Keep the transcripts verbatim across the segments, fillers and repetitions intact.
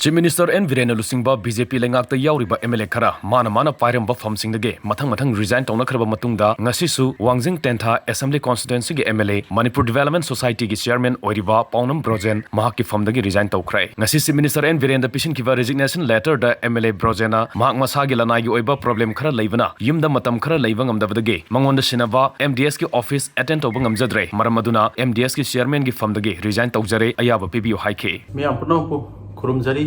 Chief minister and ꯕꯤꯔꯦꯟꯅ ꯂꯨꯆꯤꯡꯕ B J ꯄꯤ ꯂꯩꯉꯥꯛꯇ ꯌꯥꯎꯔꯤꯕ M L ꯑꯦ ꯈꯔ ꯃꯥꯅ ꯃꯥꯅ ꯄꯥꯏꯔꯝꯕ ꯐꯝꯁꯤꯡꯗꯒꯤ ꯃꯊꯪ ꯃꯊꯪ ꯔꯤꯖꯥꯏꯟ ꯇꯧꯅꯈ꯭ꯔꯕ ꯃꯇꯨꯡꯗ, ꯉꯁꯤꯁꯨ ꯋꯥꯡꯖꯤꯡ ꯇꯦꯟꯊꯥ ꯑꯦꯁꯦꯝꯕ꯭ꯂꯤ ꯀꯣꯟꯁꯇꯤꯇ꯭ꯋꯦꯟꯁꯤꯒꯤ M L A, Manipur development ꯁꯣꯁꯥꯏꯇꯤꯒꯤ ꯆꯤꯌꯔꯃꯦꯟ ꯑꯣꯏꯔꯤꯕ ꯄꯥꯎꯅꯝ ꯕ꯭ꯔꯣꯖꯦꯟ ꯃꯍꯥꯛꯀꯤ ꯐꯝꯗꯒꯤ ꯔꯤꯖꯥꯏꯟ ꯇꯧꯈ꯭ꯔꯦ꯫ ꯉꯁꯤ ꯆꯤꯐ ꯃꯤꯅꯤꯁꯇꯔ ꯑꯦꯟ ꯕꯤꯔꯦꯟꯗ ꯄꯤꯁꯤꯟꯈꯤꯕ ꯔꯤꯖꯤꯒꯅꯦꯁꯟ ꯂꯦꯇꯔꯗ ꯑꯦꯝ ꯑꯦꯜ ꯑꯦ ꯕ꯭ꯔꯣꯖꯦꯟꯅ ꯃꯍꯥꯛ ꯃꯁꯥꯒꯤ ꯂꯅꯥꯏꯒꯤ ꯑꯣꯏꯕ ꯄ꯭ꯔꯣꯕ꯭ꯂꯦꯝ ꯈꯔ ꯂꯩꯕꯅ ꯌꯨꯝꯗ ꯃꯇꯝ ꯈꯔ ꯂꯩꯕ ꯉꯝꯗꯕꯗꯒꯤ ꯃꯉꯣꯟꯗ ꯁꯤꯟꯅꯕ ꯑꯦꯝ ꯗꯤ ꯑꯦꯁꯀꯤ ꯑꯣꯐꯤꯁ ꯑꯦꯇꯦꯟ ꯇꯧꯕ ꯉꯝꯖꯗ꯭ꯔꯦ꯫ ꯃꯔꯝ ꯑꯗꯨꯅ ꯑꯦꯝ ꯗꯤ ꯑꯦꯁꯀꯤ ꯆꯤꯌꯔꯃꯦꯟꯒꯤ ꯐꯝꯗꯒꯤ ꯔꯤꯖꯥꯏꯟ ꯇꯧꯖꯔꯦ꯫ ꯑꯌꯥꯕ ꯄꯤꯕꯤꯌꯨ ꯍꯥꯏꯈꯤ꯫ ꯃꯤꯌꯥꯝ ꯄꯨꯝꯅꯃꯛꯄꯨ ꯈꯨꯔꯨꯝꯖꯔꯤ꯫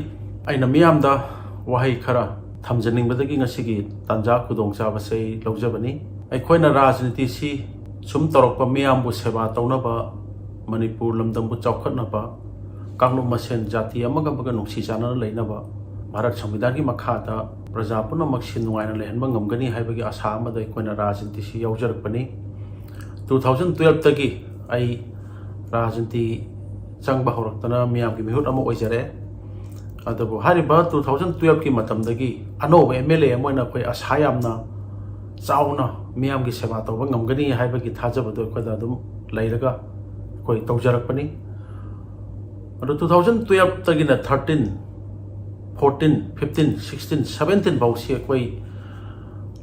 ꯑꯩꯅ ꯃꯤꯌꯥꯝꯗ ꯋꯥꯍꯩ ꯈꯔ ꯊꯝꯖꯅꯤꯡꯕꯗꯒꯤ ꯉꯁꯤꯒꯤ ꯇꯥꯟꯖꯥ ꯈꯨꯗꯣꯡꯆꯥꯕꯁꯦ ꯑꯩ ꯂꯧꯖꯕꯅꯤ꯫ ꯑꯩꯈꯣꯏꯅ ꯔꯥꯖꯅꯤꯇꯤꯁꯤ ꯁꯨꯝ ꯇꯧꯔꯛꯄ, ꯃꯤꯌꯥꯝꯕꯨ ꯁꯦꯕꯥ ꯇꯧꯅꯕ, ꯃꯅꯤꯄꯨꯔ ꯂꯝꯗꯝꯕꯨ ꯆꯥꯎꯈꯠꯅꯕ, ꯀꯥꯡꯂꯨꯞ ꯃꯁꯦꯟ ꯖꯥꯇꯤ ꯑꯃꯒ ꯑꯃꯒ ꯅꯨꯡꯁꯤ ꯆꯥꯟꯅꯅ ꯂꯩꯅꯕ, ꯚꯥꯔꯠ ꯁꯪꯕꯤꯙꯥꯟꯒꯤ ꯃꯈꯥꯗ ꯄ꯭ꯔꯖꯥ ꯄꯨꯝꯅꯃꯛꯁꯤ ꯅꯨꯡꯉꯥꯏꯅ ꯂꯩꯍꯟꯕ ꯉꯝꯒꯅꯤ ꯍꯥꯏꯕꯒꯤ ꯑꯁꯥ ꯑꯃꯗ ꯑꯩꯈꯣꯏꯅ ꯔꯥꯖꯅꯤꯇꯤꯁꯤ ꯌꯥꯎꯖꯔꯛꯄꯅꯤ꯫ ꯇꯨ ꯊꯥꯎꯖꯟ ꯇꯨꯌꯦꯜꯞꯇꯒꯤ ꯑꯩ ꯔꯥꯖꯅꯤꯇꯤ ꯆꯪꯕ ꯍꯧꯔꯛꯇꯅ ꯃꯤꯌꯥꯝꯒꯤ ꯃꯤꯍꯨꯠ ꯑꯃ ꯑꯣꯏꯖꯔꯦ꯫ ꯑꯗꯨꯕꯨ ꯍꯥꯏꯔꯤꯕ ꯇꯨ ꯊꯥꯎꯖꯟ ꯇꯨꯌꯦꯜꯞꯀꯤ ꯃꯇꯝꯗꯒꯤ ꯑꯅꯧꯕ ꯑꯦꯝ ꯑꯦꯜ ꯑꯦ ꯑꯃ ꯑꯣꯏꯅ ꯑꯩꯈꯣꯏ ꯑꯁꯥ ꯌꯥꯝꯅ ꯆꯥꯎꯅ ꯃꯤꯌꯥꯝꯒꯤ ꯁꯦꯕꯥ ꯇꯧꯕ ꯉꯝꯒꯅꯤ ꯍꯥꯏꯕꯒꯤ ꯊꯥꯖꯕꯗꯨ ꯑꯩꯈꯣꯏꯗ ꯑꯗꯨꯝ ꯂꯩꯔꯒ ꯑꯩꯈꯣꯏ ꯇꯧꯖꯔꯛꯄꯅꯤ꯫ ꯑꯗꯨ ꯇꯨ ꯊꯥꯎꯖꯟ ꯇꯨꯌꯦꯜꯞꯇꯒꯤꯅ thirteen, fourteen, fifteen, sixteen, seventeen ꯐꯥꯎꯁꯤ ꯑꯩꯈꯣꯏ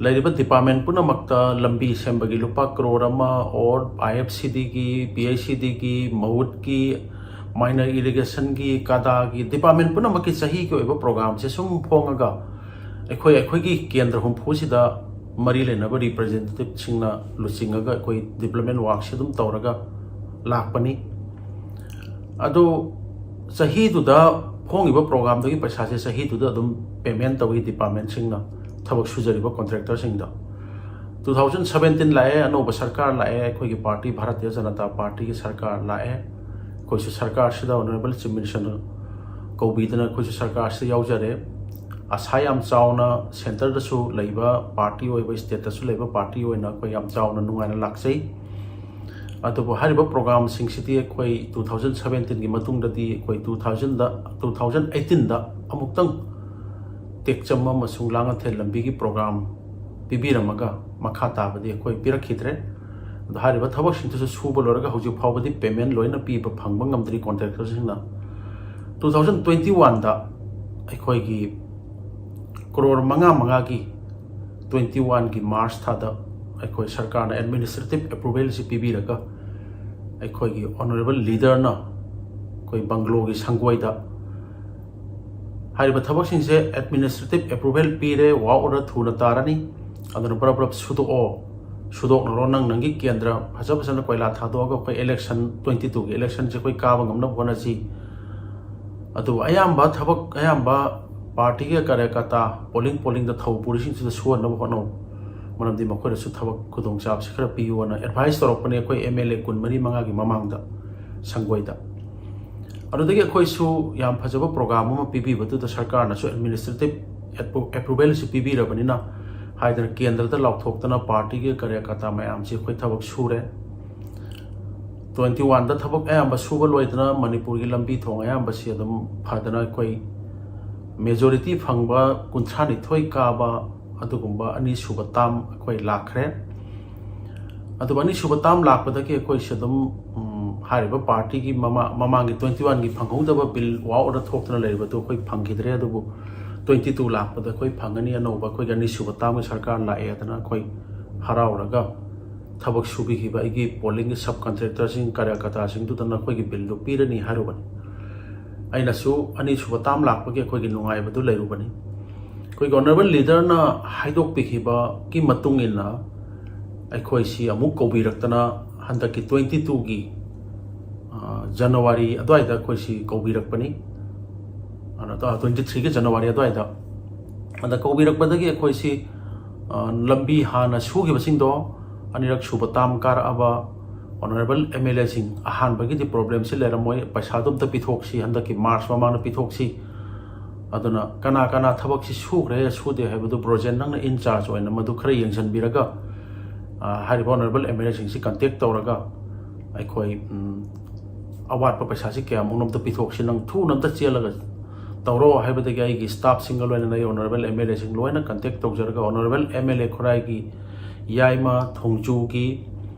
ꯂꯩꯔꯤꯕ ꯗꯤꯄꯥꯔꯠꯃꯦꯟ ꯄꯨꯝꯅꯃꯛꯇ ꯂꯝꯕꯤ ꯁꯦꯝꯕꯒꯤ ꯂꯨꯄꯥ ꯀ꯭ꯔꯣꯔ ꯑꯃ, or I F C ꯗꯤꯒꯤ, P H C ꯗꯤꯒꯤ, ꯃꯍꯨꯠꯀꯤ, minor ꯏꯔꯤꯒꯦꯁꯟꯒꯤ, ꯀꯥꯗꯥꯒꯤ, department ꯄꯨꯝꯅꯃꯛꯀꯤ ꯆꯍꯤꯒꯤ ꯑꯣꯏꯕ ꯄ꯭ꯔꯣꯒ꯭ꯔꯥꯝꯁꯦ ꯁꯨꯝ ꯐꯣꯡꯉꯒ ꯑꯩꯈꯣꯏ, ꯑꯩꯈꯣꯏꯒꯤ ꯀꯦꯟꯗ꯭ꯔ ꯍꯨꯝꯐꯨꯁꯤꯗ ꯃꯔꯤ ꯂꯩꯅꯕ ꯔꯤꯄ꯭ꯔꯖꯦꯟꯇꯦꯇꯤꯞꯁꯤꯡꯅ ꯂꯨꯆꯤꯡꯉꯒ ꯑꯩꯈꯣꯏ ꯗꯤꯕ꯭ꯂꯞꯃꯦꯟ ꯋꯥꯔꯛꯁꯦ ꯑꯗꯨꯝ ꯇꯧꯔꯒ ꯂꯥꯛꯄꯅꯤ꯫ ꯑꯗꯨ ꯆꯍꯤꯗꯨꯗ ꯐꯣꯡꯉꯤꯕ ꯄ꯭ꯔꯣꯒ꯭ꯔꯥꯝꯗꯨꯒꯤ ꯄꯩꯁꯥꯁꯦ ꯆꯍꯤꯗꯨꯗ ꯑꯗꯨꯝ ꯄꯦꯃꯦꯟ ꯇꯧꯏ ꯗꯤꯄꯥꯔꯠꯃꯦꯟꯁꯤꯡꯅ, ꯊꯕꯛ ꯁꯨꯖꯔꯤꯕ ꯀꯣꯟꯇ꯭ꯔꯦꯛꯇꯔꯁꯤꯡꯗ꯫ ꯇꯨ ꯊꯥꯎꯖꯟ ꯁꯕꯦꯟꯇꯤꯟ ꯂꯥꯛꯑꯦ, ꯑꯅꯧꯕ ꯁꯔꯀꯥꯔ ꯂꯥꯛꯑꯦ, ꯑꯩꯈꯣꯏꯒꯤ ꯄꯥꯔꯇꯤ ꯚꯥꯔꯇꯤꯌ ꯖꯅꯇꯥ ꯄꯥꯔꯇꯤꯒꯤ ꯁꯔꯀꯥꯔ ꯂꯥꯛꯑꯦ꯫ ꯑꯩꯈꯣꯏꯁꯨ ꯁꯔꯀꯥꯔꯁꯤꯗ ꯑꯣꯅꯔꯦꯕꯜ ꯆꯤꯐ ꯃꯤꯅꯤꯁꯇꯔꯅ ꯀꯧꯕꯤꯗꯅ ꯑꯩꯈꯣꯏꯁꯨ ꯁꯔꯀꯥꯔꯁꯤꯗ ꯌꯥꯎꯖꯔꯦ꯫ ꯑꯁꯥ ꯌꯥꯝ ꯆꯥꯎꯅ ꯁꯦꯟꯇꯔꯗꯁꯨ ꯂꯩꯕ ꯄꯥꯔꯇꯤ ꯑꯣꯏꯕ, ꯁ꯭ꯇꯦꯠꯇꯁꯨ ꯂꯩꯕ ꯄꯥꯔꯇꯤ ꯑꯣꯏꯅ ꯑꯩꯈꯣꯏ ꯌꯥꯝ ꯆꯥꯎꯅ ꯅꯨꯡꯉꯥꯏꯅ ꯂꯥꯛꯆꯩ꯫ ꯑꯗꯨꯕꯨ ꯍꯥꯏꯔꯤꯕ ꯄ꯭ꯔꯣꯒ꯭ꯔꯥꯝꯁꯤꯡꯁꯤꯗꯤ ꯑꯩꯈꯣꯏ ꯇꯨ ꯊꯥꯎꯖꯟ ꯁꯕꯦꯟꯇꯤꯟꯒꯤ ꯃꯇꯨꯡꯗꯗꯤ ꯑꯩꯈꯣꯏ ꯇꯨ ꯊꯥꯎꯖꯟꯗ, ꯇꯨ ꯊꯥꯎꯖꯟ ꯑꯩꯠꯇꯤꯟꯗ ꯑꯃꯨꯛꯇꯪ ꯇꯦꯛꯆꯝ ꯑꯃꯁꯨꯡ ꯂꯥꯡꯉꯊꯦꯜ ꯂꯝꯕꯤꯒꯤ ꯄ꯭ꯔꯣꯒ꯭ꯔꯥꯝ ꯄꯤꯕꯤꯔꯝꯃꯒ ꯃꯈꯥ ꯇꯥꯕꯗꯤ ꯑꯩꯈꯣꯏ ꯄꯤꯔꯛꯈꯤꯗ꯭ꯔꯦ꯫ ꯑꯗꯣ ꯍꯥꯏꯔꯤꯕ ꯊꯕꯛꯁꯤꯡꯗꯨꯁꯨ ꯁꯨꯕ ꯂꯣꯏꯔꯒ ꯍꯧꯖꯤꯛ ꯐꯥꯎꯕꯗꯤ ꯄꯦꯃꯦꯟ ꯂꯣꯏꯅ ꯄꯤꯕ ꯐꯪꯕ ꯉꯝꯗ꯭ꯔꯤ ꯀꯣꯟꯇ꯭ꯔꯦꯛꯇꯔꯁꯤꯡꯅ꯫ ꯇꯨ ꯊꯥꯎꯖꯟ ꯇ꯭ꯋꯦꯟꯇꯤ ꯋꯥꯟꯗ ꯑꯩꯈꯣꯏꯒꯤ ꯀ꯭ꯔꯣꯔ ꯃꯉꯥ ꯃꯉꯥꯒꯤ ꯇ꯭ꯋꯦꯟꯇꯤ ꯋꯥꯟꯒꯤ ꯃꯥꯔꯆ ꯊꯥꯗ ꯑꯩꯈꯣꯏ ꯁꯔꯀꯥꯔꯅ ꯑꯦꯗꯃꯤꯅꯤꯁꯇ꯭ꯔꯦꯇꯤꯞ ꯑꯦꯄ꯭ꯔꯨꯚꯦꯜꯁꯤ ꯄꯤꯕꯤꯔꯒ ꯑꯩꯈꯣꯏꯒꯤ ꯑꯣꯅꯔꯦꯕꯜ ꯂꯤꯗꯔꯅ ꯑꯩꯈꯣꯏ ꯕꯪꯒ꯭ꯂꯣꯒꯤ ꯁꯪꯒꯣꯏꯗ ꯍꯥꯏꯔꯤꯕ ꯊꯕꯛꯁꯤꯡꯁꯦ ꯑꯦꯗꯃꯤꯅꯤꯁꯇ꯭ꯔꯦꯇꯤꯞ ꯑꯦꯄ꯭ꯔꯨꯚꯦꯜ ꯄꯤꯔꯦ, ꯋꯥꯔꯛ ꯑꯣꯔꯗꯔ ꯊꯨꯅ ꯇꯥꯔꯅꯤ, ꯑꯗꯨꯅ ꯄ꯭ꯔꯞ ꯄ꯭ꯔꯞ ꯁꯨꯗꯣꯛꯑꯣ, ꯁꯨꯗꯣꯛꯅꯔꯣ, ꯅꯪ ꯅꯪꯒꯤ ꯀꯦꯟꯗ꯭ꯔ ꯐꯖ ꯐꯖꯅ ꯀꯣꯏꯂꯥ ꯊꯥꯗꯣꯛꯑꯒ ꯑꯩꯈꯣꯏ ꯏꯂꯦꯛꯁꯟ, ꯇ꯭ꯋꯦꯟꯇꯤ ꯇꯨꯒꯤ ꯏꯂꯦꯛꯁꯟꯁꯦ ꯑꯩꯈꯣꯏ ꯀꯥꯕ ꯉꯝꯅꯕ ꯍꯣꯠꯅꯁꯤ꯫ ꯑꯗꯨꯕꯨ ꯑꯌꯥꯝꯕ ꯊꯕꯛ, ꯑꯌꯥꯝꯕ ꯄꯥꯔꯇꯤꯒꯤ ꯀꯥꯔꯌꯀꯔꯇꯥ ꯄꯣꯂꯤꯡ ꯄꯣꯂꯤꯡꯗ ꯊꯧ ꯄꯨꯔꯤꯁꯤꯡꯁꯤꯗ ꯁꯨꯍꯟꯅꯕ ꯍꯣꯠꯅꯧ, ꯃꯔꯝꯗꯤ ꯃꯈꯣꯏꯗꯁꯨ ꯊꯕꯛ ꯈꯨꯗꯣꯡꯆꯥꯕꯁꯤ ꯈꯔ ꯄꯤꯌꯨꯑꯅ ꯑꯦꯗꯚꯥꯏꯁ ꯇꯧꯔꯛꯄꯅꯦ ꯑꯩꯈꯣꯏ ꯑꯦꯝ ꯑꯦꯜ ꯑꯦ ꯀꯨꯟꯃꯔꯤ ꯃꯉꯥꯒꯤ ꯃꯃꯥꯡꯗ ꯁꯪꯒꯣꯏꯗ꯫ ꯑꯗꯨꯗꯒꯤ ꯑꯩꯈꯣꯏꯁꯨ ꯌꯥꯝ ꯐꯖꯕ ꯄ꯭ꯔꯣꯒ꯭ꯔꯥꯝ ꯑꯃ ꯄꯤꯕꯤꯕꯗꯨꯗ ꯁꯔꯀꯥꯔꯅꯁꯨ ꯑꯦꯗꯃꯤꯅꯤꯁꯇ꯭ꯔꯦꯇꯤꯞ ꯑꯦꯄ꯭ꯔꯨ-, ꯑꯦꯄ꯭ꯔꯨꯚꯦꯜꯁꯤ ꯄꯤꯕꯤꯔꯕꯅꯤꯅ ꯍꯥꯏꯗꯅ ꯀꯦꯟꯗ꯭ꯔꯗ ꯂꯥꯎꯊꯣꯛꯇꯅ ꯄꯥꯔꯇꯤꯒꯤ ꯀꯥꯔꯌꯀꯔꯇꯥ ꯃꯌꯥꯝꯁꯤ ꯑꯩꯈꯣꯏ ꯊꯕꯛ ꯁꯨꯔꯦ꯫ ꯇ꯭ꯋꯦꯟꯇꯤ ꯋꯥꯟꯗ ꯊꯕꯛ ꯑꯌꯥꯝꯕ ꯁꯨꯕ ꯂꯣꯏꯗꯅ ꯃꯅꯤꯄꯨꯔꯒꯤ ꯂꯝꯕꯤ ꯊꯣꯡ ꯑꯌꯥꯝꯕꯁꯤ ꯑꯗꯨꯝ ꯐꯗꯅ ꯑꯩꯈꯣꯏ ꯃꯦꯖꯣꯔꯤꯇꯤ ꯐꯪꯕ ꯀꯨꯟꯊ꯭ꯔꯥ ꯅꯤꯊꯣꯏ ꯀꯥꯕ ꯑꯗꯨꯒꯨꯝꯕ ꯑꯅꯤꯁꯨꯕ ꯇꯥꯝ ꯑꯩꯈꯣꯏ ꯂꯥꯛꯈ꯭ꯔꯦ꯫ ꯑꯗꯨꯒ ꯑꯅꯤꯁꯨꯕ ꯇꯥꯝ ꯂꯥꯛꯄꯗꯒꯤ ꯑꯩꯈꯣꯏꯁꯦ ꯑꯗꯨꯝ, ꯎꯝ, ꯍꯥꯏꯔꯤꯕ ꯄꯥꯔꯇꯤꯒꯤ ꯃꯃꯥ-, ꯃꯃꯥꯡꯒꯤ ꯇ꯭ꯋꯦꯟꯇꯤ ꯋꯥꯟꯒꯤ ꯐꯪꯍꯧꯗꯕ ꯕꯤꯜ ꯋꯥꯔꯛ ꯑꯣꯔꯗꯔ ꯊꯣꯛꯇꯅ ꯂꯩꯔꯤꯕꯗꯨ ꯑꯩꯈꯣꯏ ꯐꯪꯈꯤꯗ꯭ꯔꯦ꯫ ꯑꯗꯨꯕꯨ ꯇ꯭ꯋꯦꯟꯇꯤ ꯇꯨ ꯂꯥꯛꯄꯗ ꯑꯩꯈꯣꯏ ꯐꯪꯒꯅꯤ, ꯑꯅꯧꯕ ꯑꯩꯈꯣꯏꯒꯤ ꯑꯅꯤꯁꯨꯕ ꯇꯥꯝꯒꯤ ꯁꯔꯀꯥꯔ ꯂꯥꯛꯑꯦ ꯑꯗꯨꯅ ꯑꯩꯈꯣꯏ ꯍꯔꯥꯎꯔꯒ ꯊꯕꯛ ꯁꯨꯕꯤꯈꯤꯕ ꯑꯩꯒꯤ ꯄꯣꯂꯤꯡꯒꯤ ꯁꯕ ꯀꯟꯇ꯭ꯔꯦꯛꯇꯔꯁꯤꯡ, ꯀꯥꯔꯌꯀꯔꯇꯥꯁꯤꯡꯗꯨꯗ ꯅꯈꯣꯏꯒꯤ ꯕꯤꯜꯗꯨ ꯄꯤꯔꯅꯤ ꯍꯥꯏꯔꯨꯕꯅꯤ꯫ ꯑꯩꯅꯁꯨ ꯑꯅꯤꯁꯨꯕ ꯇꯥꯝ ꯂꯥꯛꯄꯒꯤ ꯑꯩꯈꯣꯏꯒꯤ ꯅꯨꯡꯉꯥꯏꯕꯗꯨ ꯂꯩꯔꯨꯕꯅꯤ꯫ ꯑꯩꯈꯣꯏꯒꯤ ꯑꯣꯅꯔꯦꯕꯜ ꯂꯤꯗꯔꯅ ꯍꯥꯏꯗꯣꯛꯄꯤꯈꯤꯕꯒꯤ ꯃꯇꯨꯡ ꯏꯟꯅ ꯑꯩꯈꯣꯏꯁꯤ ꯑꯃꯨꯛ ꯀꯧꯕꯤꯔꯛꯇꯅ ꯍꯟꯗꯛꯀꯤ ꯇ꯭ꯋꯦꯟꯇꯤ ꯇꯨꯒꯤ, ꯑ, ꯖꯅꯋꯥꯔꯤ ꯑꯗꯨꯋꯥꯏꯗ ꯑꯩꯈꯣꯏꯁꯤ ꯀꯧꯕꯤꯔꯛꯄꯅꯤ꯫ ꯑꯗ ꯇ꯭ꯋꯦꯟꯇꯤ ꯊ꯭ꯔꯤꯒꯤ ꯖꯅꯋꯥꯔꯤ ꯑꯗꯨꯋꯥꯏꯗ꯫ ꯑꯗ ꯀꯧꯕꯤꯔꯛꯄꯗꯒꯤ ꯑꯩꯈꯣꯏꯁꯤ, ꯑ, ꯂꯝꯕꯤ ꯍꯥꯟꯅ ꯁꯨꯈꯤꯕꯁꯤꯡꯗꯣ ꯑꯅꯤꯔꯛ ꯁꯨꯕ ꯇꯥꯝ ꯀꯥꯔꯛꯑꯕ ꯑꯣꯅꯔꯦꯕꯜ ꯑꯦꯝ ꯑꯦꯜ ꯑꯦꯁꯤꯡ ꯑꯍꯥꯟꯕꯒꯤꯗꯤ ꯄ꯭ꯔꯣꯕ꯭ꯂꯦꯝꯁꯤ ꯂꯩꯔꯝꯃꯣꯏ, ꯄꯩꯁꯥꯗꯣ ꯑꯝꯇ ꯄꯤꯊꯣꯛꯁꯤ, ꯍꯟꯗꯛꯀꯤ ꯃꯥꯔꯆ ꯃꯃꯥꯡꯗ ꯄꯤꯊꯣꯛꯁꯤ, ꯑꯗꯨꯅ ꯀꯅꯥ ꯀꯅꯥ ꯊꯕꯛꯁꯤ ꯁꯨꯈ꯭ꯔꯦ ꯁꯨꯗꯦ ꯍꯥꯏꯕꯗꯨ ꯕ꯭ꯔꯣꯖꯦꯟ ꯅꯪꯅ ꯏꯟ ꯆꯥꯔꯖ ꯑꯣꯏꯅ ꯃꯗꯨ ꯈꯔ ꯌꯦꯡꯁꯤꯟꯕꯤꯔꯒ, ꯑ, ꯍꯥꯏꯔꯤꯕ ꯑꯣꯅꯔꯦꯕꯜ ꯑꯦꯝ ꯑꯦꯜ ꯑꯦꯁꯤꯡꯁꯤ ꯀꯟꯇꯦꯛ ꯇꯧꯔꯒ ꯑꯩꯈꯣꯏ, ꯎꯝ, ꯑꯋꯥꯠꯄ ꯄꯩꯁꯥꯁꯤ ꯀꯌꯥꯃꯨꯛꯅꯣ ꯑꯝꯇ ꯄꯤꯊꯣꯛꯁꯤ, ꯅꯪ ꯊꯨꯅ ꯑꯝꯇ ꯆꯦꯜꯂꯒ ꯇꯧꯔꯣ ꯍꯥꯏꯕꯗꯒꯤ ꯑꯩꯒꯤ ꯁ꯭ꯇꯥꯐꯁꯤꯡꯒ ꯂꯣꯏꯅꯅ ꯑꯩ ꯑꯣꯅꯔꯦꯕꯜ ꯑꯦꯝ ꯑꯦꯜ ꯑꯦꯁꯤꯡ ꯂꯣꯏꯅ ꯀꯟꯇꯦꯛ ꯇꯧꯖꯔꯒ ꯑꯣꯅꯔꯦꯕꯜ ꯑꯦꯝ ꯑꯦꯜ ꯑꯦ ꯈꯨꯔꯥꯏꯒꯤ, ꯌꯥꯏꯃ, ꯊꯣꯡꯖꯨꯒꯤ,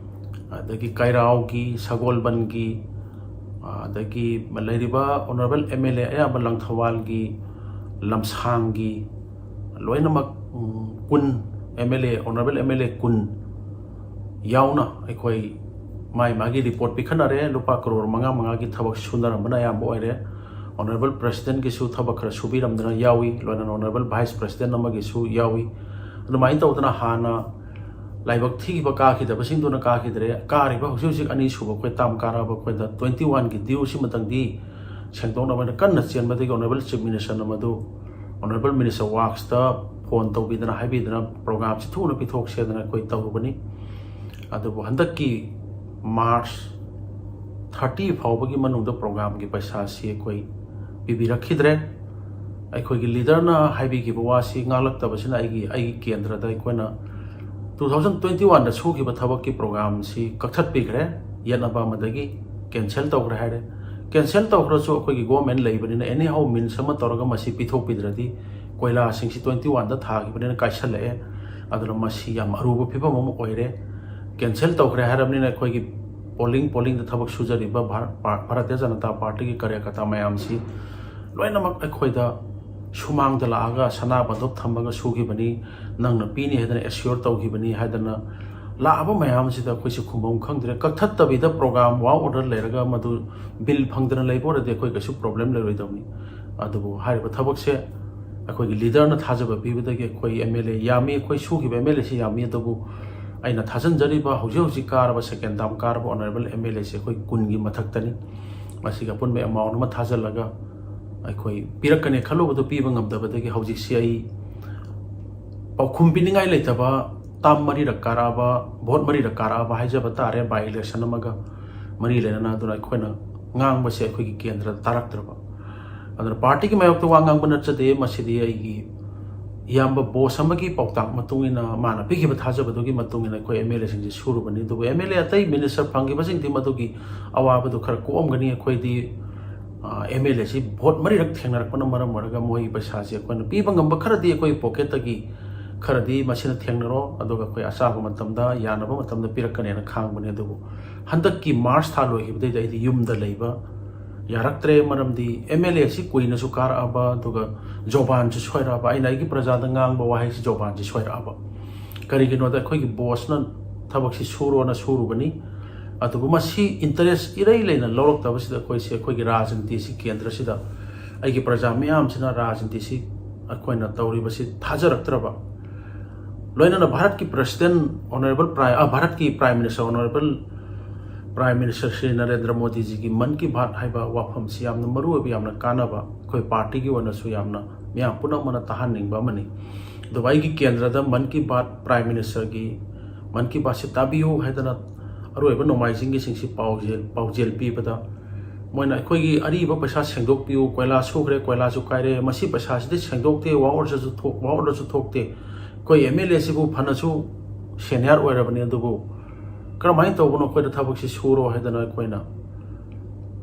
ꯑꯗꯒꯤ ꯀꯩꯔꯥꯎꯒꯤ, ꯁꯒꯣꯜꯕꯟꯒꯤ, ꯑꯗꯒꯤ ꯂꯩꯔꯤꯕ ꯑꯣꯅꯔꯦꯕꯜ ꯑꯦꯝ ꯑꯦꯜ ꯑꯦ ꯑꯌꯥꯝꯕ ꯂꯪꯊꯕꯥꯜꯒꯤ, ꯂꯝꯁꯥꯡꯒꯤ ꯂꯣꯏꯅꯃꯛ, ꯎꯝ, ꯀꯨꯟ, ꯑꯦꯝ ꯑꯦꯜ ꯑꯦ, ꯑꯣꯅꯔꯦꯕꯜ ꯑꯦꯝ ꯑꯦꯜ ꯑꯦ ꯀꯨꯟ ꯌꯥꯎꯅ ꯑꯩꯈꯣꯏ ꯃꯥꯏ ꯃꯥꯒꯤ ꯔꯤꯄꯣꯔꯠ ꯄꯤꯈꯠꯅꯔꯦ꯫ ꯂꯨꯄꯥ ꯀꯔꯣꯔ ꯃꯉꯥ ꯃꯉꯥꯒꯤ ꯊꯕꯛ ꯁꯨꯅꯔꯝꯕꯅ ꯑꯌꯥꯝꯕ ꯑꯣꯏꯔꯦ꯫ ꯑꯣꯅꯔꯦꯕꯜ ꯄ꯭ꯔꯁꯤꯗꯦꯟꯒꯤꯁꯨ ꯊꯕꯛ ꯈꯔ ꯁꯨꯕꯤꯔꯝꯗꯅ ꯌꯥꯎꯏ, ꯂꯣꯏꯅꯅ ꯑꯣꯅꯔꯦꯕꯜ ꯚꯥꯏꯁ ꯄ꯭ꯔꯁꯤꯗꯦꯟ ꯑꯃꯒꯤꯁꯨ ꯌꯥꯎꯏ꯫ ꯑꯗꯨꯃꯥꯏꯅ ꯇꯧꯗꯅ ꯍꯥꯟꯅ ꯂꯥꯏꯕꯛ ꯊꯤꯈꯤꯕ ꯀꯥꯈꯤꯗꯕꯁꯤꯡꯗꯨꯅ ꯀꯥꯈꯤꯗ꯭ꯔꯦ꯫ ꯀꯥꯔꯤꯕ ꯍꯧꯖꯤꯛ ꯍꯧꯖꯤꯛ ꯑꯅꯤꯁꯨꯕ ꯑꯩꯈꯣꯏ ꯇꯥꯝ ꯀꯥꯔꯛꯑꯕ ꯑꯩꯈꯣꯏꯗ twenty one ꯒꯤ due ꯁꯤꯃꯇꯪꯗꯤ ꯁꯦꯡꯗꯣꯛꯅꯕ ꯍꯥꯏꯅ ꯀꯟꯅ ꯆꯦꯟꯕꯗꯒꯤ ꯑꯣꯅꯔꯦꯕꯜ ꯆꯤꯐ ꯃꯤꯅꯤꯁꯇꯔꯅ ꯃꯗꯨ ꯑꯣꯅꯔꯦꯕꯜ ꯃꯤꯅꯤꯁꯇꯔ ꯋꯥꯛꯁꯇ ꯐꯣꯟ ꯇꯧꯕꯤꯗꯅ ꯍꯥꯏꯕꯤꯗꯅ ꯄ꯭ꯔꯣꯒ꯭ꯔꯥꯝꯁꯤ ꯊꯨꯅ ꯄꯤꯊꯣꯛꯁꯦꯗꯅ ꯑꯩꯈꯣꯏ ꯇꯧꯔꯨꯕꯅꯤ꯫ ꯑꯗꯨꯕꯨ ꯍꯟꯗꯛꯀꯤ ꯃꯥꯔꯆ ꯊꯥꯔꯇꯤ ꯐꯥꯎꯕꯒꯤ ꯃꯅꯨꯡꯗ ꯄ꯭ꯔꯣꯒ꯭ꯔꯥꯝꯒꯤ ꯄꯩꯁꯥꯁꯤ ꯑꯩꯈꯣꯏ ꯄꯤꯕꯤꯔꯛꯈꯤꯗ꯭ꯔꯦ꯫ ꯑꯩꯈꯣꯏꯒꯤ ꯂꯤꯗꯔꯅ ꯍꯥꯏꯕꯤꯈꯤꯕ ꯋꯥꯁꯤ ꯉꯥꯛꯂꯛꯇꯕꯁꯤꯅ ꯑꯩꯒꯤ, ꯑꯩꯒꯤ ꯀꯦꯟꯗ꯭ꯔꯗ ꯑꯩꯈꯣꯏꯅ two thousand twenty one ꯗ ꯁꯨꯈꯤꯕ ꯊꯕꯛꯀꯤ ꯄ꯭ꯔꯣꯒ꯭ꯔꯥꯝꯁꯤ ꯀꯛꯊꯠꯄꯤꯈ꯭ꯔꯦ, ꯌꯦꯠꯅꯕ ꯑꯃꯗꯒꯤ ꯀꯦꯟꯁꯦꯜ ꯇꯧꯈ꯭ꯔꯦ ꯍꯥꯏꯔꯦ꯫ ꯀꯦꯟꯁꯦꯜ ꯇꯧꯈ꯭ꯔꯁꯨ ꯑꯩꯈꯣꯏꯒꯤ ꯒꯣꯔꯃꯦꯟ ꯂꯩꯕꯅꯤꯅ any how means ꯑꯃ ꯇꯧꯔꯒ ꯃꯁꯤ ꯄꯤꯊꯣꯛꯄꯤꯗ꯭ꯔꯗꯤ ꯀꯣꯏꯂꯥꯁꯤꯡꯁꯤ twenty one ꯗ ꯊꯥꯈꯤꯕꯅꯤꯅ ꯀꯥꯏꯁꯜꯂꯛꯑꯦ꯫ ꯑꯗꯨꯅ ꯃꯁꯤ ꯌꯥꯝ ꯑꯔꯨꯕ ꯐꯤꯕꯝ ꯑꯃ ꯑꯣꯏꯔꯦ꯫ ꯀꯦꯟꯁꯦꯜ ꯇꯧꯈ꯭ꯔꯦ ꯍꯥꯏꯔꯕꯅꯤꯅ ꯑꯩꯈꯣꯏꯒꯤ ꯄꯣꯂꯤꯡ, ꯄꯣꯂꯤꯡꯗ ꯊꯕꯛ ꯁꯨꯖꯔꯤꯕ ꯚꯥꯔ-, ꯄꯥ-, ꯚꯥꯔꯇꯤꯌ ꯖꯅꯇꯥ ꯄꯥꯔꯇꯤꯒꯤ ꯀꯥꯔꯌꯀꯔꯇꯥ ꯃꯌꯥꯝꯁꯤ ꯂꯣꯏꯅꯃꯛ ꯑꯩꯈꯣꯏꯗ ꯁꯨꯃꯥꯡꯗ ꯂꯥꯛꯑꯒ ꯁꯅꯥ ꯕꯟꯗꯣꯞ ꯊꯝꯃꯒ ꯁꯨꯈꯤꯕꯅꯤ, ꯅꯪꯅ ꯄꯤꯅꯤ ꯍꯥꯏꯗꯅ ꯑꯦꯁ꯭ꯌꯣꯔ ꯇꯧꯈꯤꯕꯅꯤ ꯍꯥꯏꯗꯅ ꯂꯥꯛꯑꯕ ꯃꯌꯥꯝꯁꯤꯗ ꯑꯩꯈꯣꯏꯁꯦ ꯈꯨꯝꯕꯝ ꯈꯪꯗ꯭ꯔꯦ꯫ ꯀꯛꯊꯠꯇꯕꯤꯗ ꯄ꯭ꯔꯣꯒ꯭ꯔꯥꯝ ꯋꯥꯔꯛ ꯑꯣꯔꯗꯔ ꯂꯩꯔꯒ ꯃꯗꯨ ꯕꯤꯜ ꯐꯪꯗꯅ ꯂꯩꯕ ꯑꯣꯏꯔꯗꯤ ꯑꯩꯈꯣꯏ ꯀꯩꯁꯨ ꯄ꯭ꯔꯣꯕ꯭ꯂꯦꯝ ꯂꯩꯔꯣꯏꯗꯕꯅꯤ꯫ ꯑꯗꯨꯕꯨ ꯍꯥꯏꯔꯤꯕ ꯊꯕꯛꯁꯦ ꯑꯩꯈꯣꯏꯒꯤ ꯂꯤꯗꯔꯅ ꯊꯥꯖꯕ ꯄꯤꯕꯗꯒꯤ ꯑꯩꯈꯣꯏ ꯑꯦꯝ ꯑꯦꯜ ꯑꯦ ꯌꯥꯝꯃꯤ, ꯑꯩꯈꯣꯏ ꯁꯨꯈꯤꯕ ꯑꯦꯝ ꯑꯦꯜ ꯑꯦꯁꯤ ꯌꯥꯝꯃꯤ, ꯑꯗꯨꯕꯨ ꯑꯩꯅ ꯊꯥꯖꯟꯖꯔꯤꯕ ꯍꯧꯖꯤꯛ ꯍꯧꯖꯤꯛ ꯀꯥꯔꯕ ꯁꯦꯀꯦꯟ ꯇꯥꯔꯝ ꯀꯥꯔꯕ ꯑꯣꯅꯔꯦꯕꯜ ꯑꯦꯝ ꯑꯦꯜ ꯑꯦꯁꯦ ꯑꯩꯈꯣꯏ ꯀꯨꯟꯒꯤ ꯃꯊꯛꯇꯅꯤ꯫ ꯃꯁꯤꯒꯤ ꯑꯄꯨꯟꯕ ꯑꯦꯃꯥꯎꯟ ꯑꯃ ꯊꯥꯖꯤꯜꯂꯒ ꯑꯩꯈꯣꯏ ꯄꯤꯔꯛꯀꯅꯤ ꯈꯜꯂꯨꯕꯗꯨ ꯄꯤꯕ ꯉꯝꯗꯕꯗꯒꯤ ꯍꯧꯖꯤꯛꯁꯤ ꯑꯩ ꯄꯥꯎꯈꯨꯝ ꯄꯤꯅꯤꯡꯉꯥꯏ ꯂꯩꯇꯕ ꯇꯥꯝ ꯃꯔꯤꯔꯛ ꯀꯥꯔꯛꯑꯕ, ꯚꯣꯠ ꯃꯔꯤꯔꯛ ꯀꯥꯔꯛꯑꯕ ꯍꯥꯏꯖꯕ ꯇꯥꯔꯦ, ꯕꯥꯏ ꯏꯂꯦꯛꯁꯟ ꯑꯃꯒ ꯃꯔꯤ ꯂꯩꯅꯅ꯫ ꯑꯗꯨꯅ ꯑꯩꯈꯣꯏꯅ ꯉꯥꯡꯕꯁꯦ ꯑꯩꯈꯣꯏꯒꯤ ꯀꯦꯟꯗ꯭ꯔꯗ ꯇꯥꯔꯛꯇ꯭ꯔꯕ꯫ ꯑꯗꯨꯅ ꯄꯥꯔꯇꯤꯒꯤ ꯃꯥꯌꯣꯛꯇ ꯋꯥ ꯉꯥꯡꯕ ꯅꯠꯆꯗꯦ, ꯃꯁꯤꯗꯤ ꯑꯩꯒꯤ ꯏꯌꯥꯝꯕ ꯕꯣꯁ ꯑꯃꯒꯤ ꯄꯥꯎꯇꯥꯛ ꯃꯇꯨꯡ ꯏꯟꯅ, ꯃꯥꯅ ꯄꯤꯈꯤꯕ ꯊꯥꯖꯕꯗꯨꯒꯤ ꯃꯇꯨꯡ ꯏꯟꯅ ꯑꯩꯈꯣꯏ ꯑꯦꯝ ꯑꯦꯜ ꯑꯦꯁꯤꯡꯁꯤ ꯁꯨꯔꯨꯕꯅꯤ꯫ ꯑꯗꯨꯕꯨ ꯑꯦꯝ ꯑꯦꯜ ꯑꯦ ꯑꯇꯩ ꯃꯤꯅꯤꯁꯇꯔ ꯐꯪꯈꯤꯕꯁꯤꯡꯗꯤ ꯃꯗꯨꯒꯤ ꯑꯋꯥꯕꯗꯨ ꯈꯔ ꯀꯣꯛꯑꯝꯒꯅꯤ꯫ ꯑꯩꯈꯣꯏꯗꯤ, ꯑ, ꯑꯦꯝ ꯑꯦꯜ ꯑꯦꯁꯤ ꯚꯣꯠ ꯃꯔꯤꯔꯛ ꯊꯦꯡꯅꯔꯛꯄꯅ ꯃꯔꯝ ꯑꯣꯏꯔꯒ ꯃꯣꯏꯒꯤ ꯄꯩꯁꯥꯁꯤ ꯑꯩꯈꯣꯏꯅ ꯄꯤꯕ ꯉꯝꯕ ꯈꯔꯗꯤ ꯑꯩꯈꯣꯏ ꯄꯣꯀꯦꯠꯇꯒꯤ ꯈꯔꯗꯤ ꯃꯁꯤꯅ ꯊꯦꯡꯅꯔꯣ, ꯑꯗꯨꯒ ꯑꯩꯈꯣꯏ ꯑꯆꯥꯕ ꯃꯇꯝꯗ, ꯌꯥꯅꯕ ꯃꯇꯝꯗ ꯄꯤꯔꯛꯀꯅꯦꯅ ꯈꯥꯡꯕꯅꯦ꯫ ꯑꯗꯨꯕꯨ ꯍꯟꯗꯛꯀꯤ ꯃꯥꯔꯆ ꯊꯥ ꯂꯣꯏꯈꯤꯕꯗꯩꯗꯤ ꯑꯩꯗꯤ ꯌꯨꯝꯗ ꯂꯩꯕ ꯌꯥꯔꯛꯇ꯭ꯔꯦ꯫ ꯃꯔꯝꯗꯤ ꯑꯦꯝ ꯑꯦꯜ ꯑꯦ ꯑꯁꯤ ꯀꯨꯏꯅꯁꯨ ꯀꯥꯔꯛꯑꯕ, ꯑꯗꯨꯒ ꯖꯣꯕꯥꯟꯁꯨ ꯁꯣꯏꯔꯛꯑꯕ, ꯑꯩꯅ ꯑꯩꯒꯤ ꯄ꯭ꯔꯖꯥꯗ ꯉꯥꯡꯕ ꯋꯥꯍꯩꯁꯤ ꯖꯣꯕꯥꯟꯁꯤ ꯁꯣꯏꯔꯛꯑꯕ꯫ ꯀꯔꯤꯒꯤꯅꯣꯗ, ꯑꯩꯈꯣꯏꯒꯤ ꯕꯣꯁꯅ ꯊꯕꯛꯁꯤ ꯁꯨꯔꯣꯅ ꯁꯨꯔꯨꯕꯅꯤ, ꯑꯗꯨꯕꯨ ꯃꯁꯤ ꯏꯟꯇꯔꯦꯁ ꯏꯔꯩ ꯂꯩꯅ ꯂꯧꯔꯛꯇꯕꯁꯤꯗ ꯑꯩꯈꯣꯏꯁꯦ, ꯑꯩꯈꯣꯏꯒꯤ ꯔꯥꯖꯅꯤꯇꯤꯁꯤ ꯀꯦꯟꯗ꯭ꯔꯁꯤꯗ ꯑꯩꯒꯤ ꯄ꯭ꯔꯖꯥ ꯃꯤꯌꯥꯝꯁꯤꯅ ꯔꯥꯖꯅꯤꯇꯤꯁꯤ ꯑꯩꯈꯣꯏꯅ ꯇꯧꯔꯤꯕꯁꯤ ꯊꯥꯖꯔꯛꯇ꯭ꯔꯕ, ꯂꯣꯏꯅꯅ ꯚꯥꯔꯠꯀꯤ ꯄ꯭ꯔꯁꯤꯗꯦꯟ ꯑꯣꯅꯔꯦꯕꯜ ꯄ꯭ꯔꯥꯏ-, ꯑ, ꯚꯥꯔꯠꯀꯤ prime minister honourable prime minister Shri Narendra ꯃꯣꯗꯤꯖꯤꯒꯤ ꯃꯟ ꯀꯤ ꯕꯥꯠ ꯍꯥꯏꯕ ꯋꯥꯐꯝꯁꯤ ꯌꯥꯝꯅ ꯃꯔꯨ ꯑꯣꯏꯕ, ꯌꯥꯝꯅ ꯀꯥꯟꯅꯕ, ꯑꯩꯈꯣꯏ ꯄꯥꯔꯇꯤꯒꯤ ꯑꯣꯏꯅꯁꯨ ꯌꯥꯝꯅ ꯃꯤꯌꯥꯝ ꯄꯨꯝꯅꯃꯛꯅ ꯇꯥꯍꯟꯅꯤꯡꯕ ꯑꯃꯅꯤ꯫ ꯑꯗꯨꯕꯨ ꯑꯩꯒꯤ ꯀꯦꯟꯗ꯭ꯔꯗ ꯃꯟ ꯀꯤ ꯕꯥꯠ, ꯄ꯭ꯔꯥꯏꯝ ꯃꯤꯅꯤꯁꯇꯔꯒꯤ ꯃꯟ ꯀꯤ ꯕꯥꯠꯁꯤ ꯇꯥꯕꯤꯌꯨ ꯍꯥꯏꯗꯅ ꯑꯔꯣꯏꯕ ꯅꯣꯡꯃꯥꯏꯖꯤꯡꯒꯤꯁꯤꯡꯁꯤ ꯄꯥꯎꯖꯦꯜ, ꯄꯥꯎꯖꯦꯜ ꯄꯤꯕꯗ, ꯃꯣꯏꯅ ꯑꯩꯈꯣꯏꯒꯤ ꯑꯔꯤꯕ ꯄꯩꯁꯥ ꯁꯦꯡꯗꯣꯛꯄꯤꯌꯨ, ꯀꯣꯏꯂꯥ ꯁꯨꯈ꯭ꯔꯦ, ꯀꯣꯏꯂꯥꯁꯨ ꯀꯥꯏꯔꯦ, ꯃꯁꯤ ꯄꯩꯁꯥꯁꯤꯗꯤ ꯁꯦꯡꯗꯣꯛꯇꯦ, ꯋꯥꯑꯣꯔꯁꯨ ꯊꯣꯛ-, ꯋꯥꯑꯣꯔꯁꯨ ꯊꯣꯛꯇꯦ꯫ ꯑꯩꯈꯣꯏ ꯑꯦꯝ ꯑꯦꯜ ꯑꯦꯁꯤꯕꯨ ꯐꯅꯁꯨ ꯁꯦꯅꯤꯌꯔ ꯑꯣꯏꯔꯕꯅꯤ, ꯑꯗꯨꯕꯨ ꯀꯔꯝꯍꯥꯏꯅ ꯇꯧꯕꯅꯣ ꯑꯩꯈꯣꯏꯗ ꯊꯕꯛꯁꯤ ꯁꯨꯔꯣ ꯍꯥꯏꯗꯅ ꯑꯩꯈꯣꯏꯅ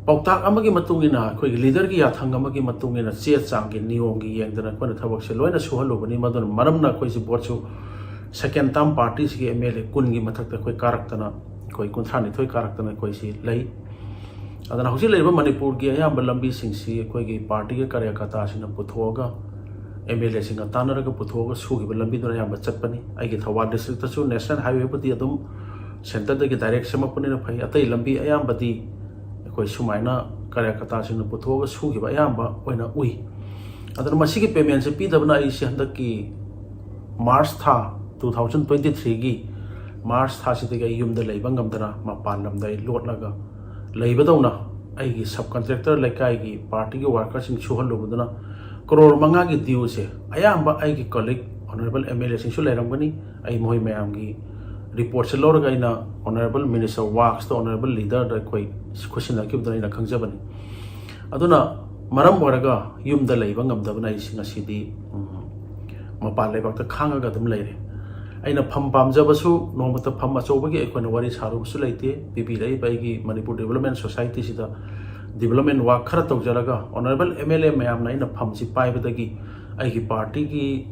ꯄꯥꯎꯇꯥꯛ ꯑꯃꯒꯤ ꯃꯇꯨꯡ ꯏꯟꯅ, ꯑꯩꯈꯣꯏꯒꯤ ꯂꯤꯗꯔꯒꯤ ꯌꯥꯊꯪ ꯑꯃꯒꯤ ꯃꯇꯨꯡ ꯏꯟꯅ, ꯆꯦ ꯆꯥꯡꯒꯤ ꯅꯤꯌꯣꯝꯒꯤ ꯌꯦꯡꯗꯅ ꯑꯩꯈꯣꯏꯅ ꯊꯕꯛꯁꯦ ꯂꯣꯏꯅ ꯁꯨꯍꯜꯂꯨꯕꯅꯤ꯫ ꯃꯗꯨꯅ ꯃꯔꯝꯅ ꯑꯩꯈꯣꯏꯁꯤ ꯚꯣꯠꯁꯨ ꯁꯦꯀꯦꯟ ꯇꯥꯔꯝ ꯄꯥꯔꯇꯤꯁꯤꯒꯤ ꯑꯦꯝ ꯑꯦꯜ ꯑꯦ ꯀꯨꯟꯒꯤ ꯃꯊꯛꯇ ꯑꯩꯈꯣꯏ ꯀꯥꯔꯛꯇꯅ, ꯑꯩꯈꯣꯏ ꯀꯨꯟꯊ꯭ꯔꯥ ꯅꯤꯊꯣꯏ ꯀꯥꯔꯛꯇꯅ ꯑꯩꯈꯣꯏꯁꯤ ꯂꯩ꯫ ꯑꯗꯨꯅ ꯍꯧꯖꯤꯛ ꯂꯩꯔꯤꯕ ꯃꯅꯤꯄꯨꯔꯒꯤ ꯑꯌꯥꯝꯕ ꯂꯝꯕꯤꯁꯤꯡꯁꯤ ꯑꯩꯈꯣꯏꯒꯤ ꯄꯥꯔꯇꯤꯒꯤ ꯀꯥꯔꯌꯀꯔꯇꯥꯁꯤꯡꯅ ꯄꯨꯊꯣꯛꯑꯒ, ꯑꯦꯝ ꯑꯦꯜ ꯑꯦꯁꯤꯡꯒ ꯇꯥꯟꯅꯔꯒ ꯄꯨꯊꯣꯛꯑꯒ ꯁꯨꯈꯤꯕ ꯂꯝꯕꯤꯗꯨꯅ ꯑꯌꯥꯝꯕ ꯆꯠꯄꯅꯤ꯫ ꯑꯩꯒꯤ ꯊꯧꯕꯥꯜ ꯗꯤꯁꯇ꯭ꯔꯤꯛꯇꯁꯨ ꯅꯦꯁꯅꯦꯜ ꯍꯥꯏꯋꯦꯕꯨꯗꯤ ꯑꯗꯨꯝ ꯁꯦꯟꯇꯔꯗꯒꯤ ꯗꯥꯏꯔꯦꯛ ꯁꯦꯝꯃꯛꯄꯅꯤꯅ ꯐꯩ, ꯑꯇꯩ ꯂꯝꯕꯤ ꯑꯌꯥꯝꯕꯗꯤ ꯑꯩꯈꯣꯏ ꯁꯨꯃꯥꯏꯅ ꯀꯥꯔꯌꯀꯔꯇꯥꯁꯤꯡꯅ ꯄꯨꯊꯣꯛꯑꯒ ꯁꯨꯈꯤꯕ ꯑꯌꯥꯝꯕ ꯑꯣꯏꯅ ꯎꯏ꯫ ꯑꯗꯨꯅ ꯃꯁꯤꯒꯤ ꯄꯦꯃꯦꯟꯁꯦ ꯄꯤꯗꯕꯅ ꯑꯩꯁꯦ ꯍꯟꯗꯛꯀꯤ ꯃꯥꯔꯆ ꯊꯥ, ꯇꯨ ꯊꯥꯎꯖꯟ ꯇ꯭ꯋꯦꯟꯇꯤ ꯊ꯭ꯔꯤꯒꯤ ꯃꯥꯔꯆ ꯊꯥꯁꯤꯗꯒꯤ ꯑꯩ ꯌꯨꯝꯗ ꯂꯩꯕ ꯉꯝꯗꯅ ꯃꯄꯥꯟ ꯂꯝꯗ ꯑꯩ ꯂꯣꯠꯂꯒ ꯂꯩꯕꯗꯧꯅ, ꯑꯩꯒꯤ ꯁꯕ ꯀꯟꯇ꯭ꯔꯦꯛꯇꯔ ꯂꯩꯀꯥꯏꯒꯤ ꯄꯥꯔꯇꯤꯒꯤ ꯋꯥꯔꯀꯔꯁꯤꯡ ꯁꯨꯍꯜꯂꯨꯕꯗꯨꯅ ꯀꯔꯣꯔ ꯃꯉꯥꯒꯤ ꯗ꯭ꯌꯨꯁꯦ ꯑꯌꯥꯝꯕ ꯑꯩꯒꯤ ꯀꯣꯂꯤꯛ ꯑꯣꯅꯔꯦꯕꯜ ꯑꯦꯝ ꯑꯦꯜ ꯑꯦꯁꯤꯡꯁꯨ ꯂꯩꯔꯝꯒꯅꯤ꯫ ꯑꯩ ꯃꯈꯣꯏ ꯃꯌꯥꯝꯒꯤ ꯔꯤꯄꯣꯔꯠꯁꯦ ꯂꯧꯔꯒ ꯑꯩꯅ ꯑꯣꯅꯔꯦꯕꯜ ꯃꯤꯅꯤꯁꯇꯔ ꯋꯥꯛꯁꯇ, ꯑꯣꯅꯔꯦꯕꯜ ꯂꯤꯗꯔꯗ ꯑꯩꯈꯣꯏ ꯈꯨꯠꯁꯤꯟꯅꯈꯤꯕꯗꯨꯅ ꯑꯩꯅ ꯈꯪꯖꯕꯅꯤ꯫ ꯑꯗꯨꯅ ꯃꯔꯝ ꯑꯣꯏꯔꯒ ꯌꯨꯝꯗ ꯂꯩꯕ ꯉꯝꯗꯕꯅ ꯑꯩꯁꯤ ꯉꯁꯤꯗꯤ, ꯎꯝ, ꯃꯄꯥꯟ ꯂꯩꯕꯥꯛꯇ ꯈꯥꯡꯉꯒ ꯑꯗꯨꯝ ꯂꯩꯔꯦ꯫ ꯑꯩꯅ ꯐꯝ ꯄꯥꯝꯖꯕꯁꯨ ꯅꯣꯡꯃꯇ ꯐꯝ ꯑꯆꯧꯕꯒꯤ ꯑꯩꯈꯣꯏꯅ ꯋꯥꯔꯤ ꯁꯥꯔꯨꯕꯁꯨ ꯂꯩꯇꯦ꯫ ꯄꯤꯕꯤꯔꯛꯏꯕ ꯑꯩꯒꯤ ꯃꯅꯤꯄꯨꯔ ꯗꯤꯕꯂꯞꯃꯦꯟ ꯁꯣꯁꯥꯏꯇꯤꯁꯤꯗ ꯗꯤꯕꯂꯞꯃꯦꯟ ꯋꯥꯛ ꯈꯔ ꯇꯧꯖꯔꯒ, ꯑꯣꯅꯔꯦꯕꯜ ꯑꯦꯝ ꯑꯦꯜ ꯑꯦ ꯃꯌꯥꯝꯅ ꯑꯩꯅ ꯐꯝꯁꯤ ꯄꯥꯏꯕꯗꯒꯤ ꯑꯩꯒꯤ ꯄꯥꯔꯇꯤꯒꯤ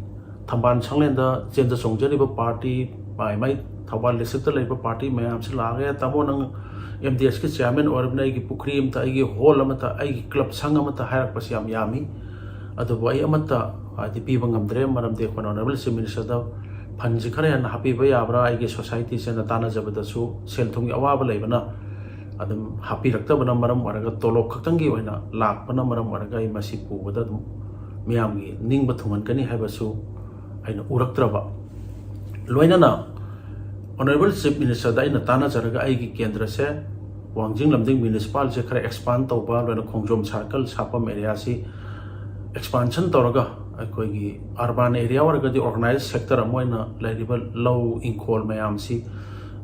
ꯊꯝꯕꯥꯜ ꯁꯪꯂꯦꯟꯗ ꯆꯦꯟꯖ ꯆꯣꯡꯖꯔꯤꯕ ꯄꯥꯔꯇꯤ, ꯃꯥꯏ ꯃꯥꯏ ꯊꯧꯕꯥꯜ ꯗꯤꯁꯇ꯭ꯔꯤꯛꯇ ꯂꯩꯕ ꯄꯥꯔꯇꯤ ꯃꯌꯥꯝꯁꯤ ꯂꯥꯛꯑꯒ, "ꯇꯥꯃꯣ, ꯅꯪ ꯑꯦꯝ ꯗꯤ ꯑꯦꯁꯀꯤ ꯆꯤꯌꯥꯔꯃꯦꯟ ꯑꯣꯏꯔꯕꯅꯤꯅ ꯑꯩꯒꯤ ꯄꯨꯈ꯭ꯔꯤ ꯑꯃꯠꯇ, ꯑꯩꯒꯤ ꯍꯣꯜ ꯑꯃꯠꯇ, ꯑꯩꯒꯤ ꯀ꯭ꯂꯕ ꯁꯪ ꯑꯃꯠꯇ ꯍꯥꯏꯔꯛꯄꯁꯤ ꯌꯥꯝ ꯌꯥꯝꯃꯤ꯫ ꯑꯗꯨꯕꯨ ꯑꯩ ꯑꯃꯠꯇ ꯍꯥꯏꯗꯤ ꯄꯤꯕ ꯉꯝꯗ꯭ꯔꯦ, ꯃꯔꯝꯗꯤ ꯑꯩꯈꯣꯏꯅ ꯑꯣꯅꯔꯦꯕꯜ ꯆꯤꯐ ꯃꯤꯅꯤꯁꯇꯔꯗ ꯐꯟꯁꯤ ꯈꯔ ꯍꯦꯟꯅ ꯍꯥꯞꯄꯤꯕ ꯌꯥꯕ꯭ꯔꯥ, ꯑꯩꯒꯤ ꯁꯣꯁꯥꯏꯇꯤꯁꯤꯅ ꯇꯥꯟꯅꯖꯕꯗꯁꯨ ꯁꯦꯜ ꯊꯨꯝꯒꯤ ꯑꯋꯥꯕ ꯂꯩꯕꯅ ꯑꯗꯨꯝ ꯍꯥꯞꯄꯤꯔꯛꯇꯕꯅ ꯃꯔꯝ ꯑꯣꯏꯔꯒ, ꯇꯣꯂꯣꯞ ꯈꯛꯇꯪꯒꯤ ꯑꯣꯏꯅ ꯂꯥꯛꯄꯅ ꯃꯔꯝ ꯑꯣꯏꯔꯒ ꯑꯩ ꯃꯁꯤ ꯄꯨꯕꯗ ꯑꯗꯨꯝ ꯃꯤꯌꯥꯝꯒꯤ ꯅꯤꯡꯕ ꯊꯨꯡꯍꯟꯒꯅꯤ ꯍꯥꯏꯕꯁꯨ ꯑꯩꯅ ꯎꯔꯛꯇ꯭ꯔꯕ꯫ ꯂꯣꯏꯅꯅ ꯑꯣꯅꯔꯦꯕꯜ ꯆꯤꯐ ꯃꯤꯅꯤꯁꯇꯔꯗ ꯑꯩꯅ ꯇꯥꯟꯅꯖꯔꯒ ꯑꯩꯒꯤ ꯀꯦꯟꯗ꯭ꯔꯁꯦ ꯋꯥꯡꯖꯤꯡ ꯂꯝꯗꯤꯡ ꯃ꯭ꯌꯨꯅꯤꯁꯤꯄꯥꯜꯁꯦ ꯈꯔ ꯑꯦꯛꯁꯄꯥꯟ ꯇꯧꯕ, ꯂꯣꯏꯅ ꯈꯣꯡꯖꯣꯝ ꯁꯥꯔꯀꯜ, ꯁꯥꯄꯝ ꯑꯦꯔꯤꯌꯥꯁꯤ ꯑꯦꯛꯁꯄꯥꯟꯁꯟ ꯇꯧꯔꯒ ꯑꯩꯈꯣꯏꯒꯤ ꯑꯔꯕꯥꯟ ꯑꯦꯔꯤꯌꯥ ꯑꯣꯏꯔꯒꯗꯤ ꯑꯣꯔꯒꯅꯥꯏꯖ ꯁꯦꯛꯇꯔ ꯑꯃ ꯑꯣꯏꯅ ꯂꯩꯔꯤꯕ ꯂꯧ ꯏꯪꯈꯣꯜ ꯃꯌꯥꯝꯁꯤ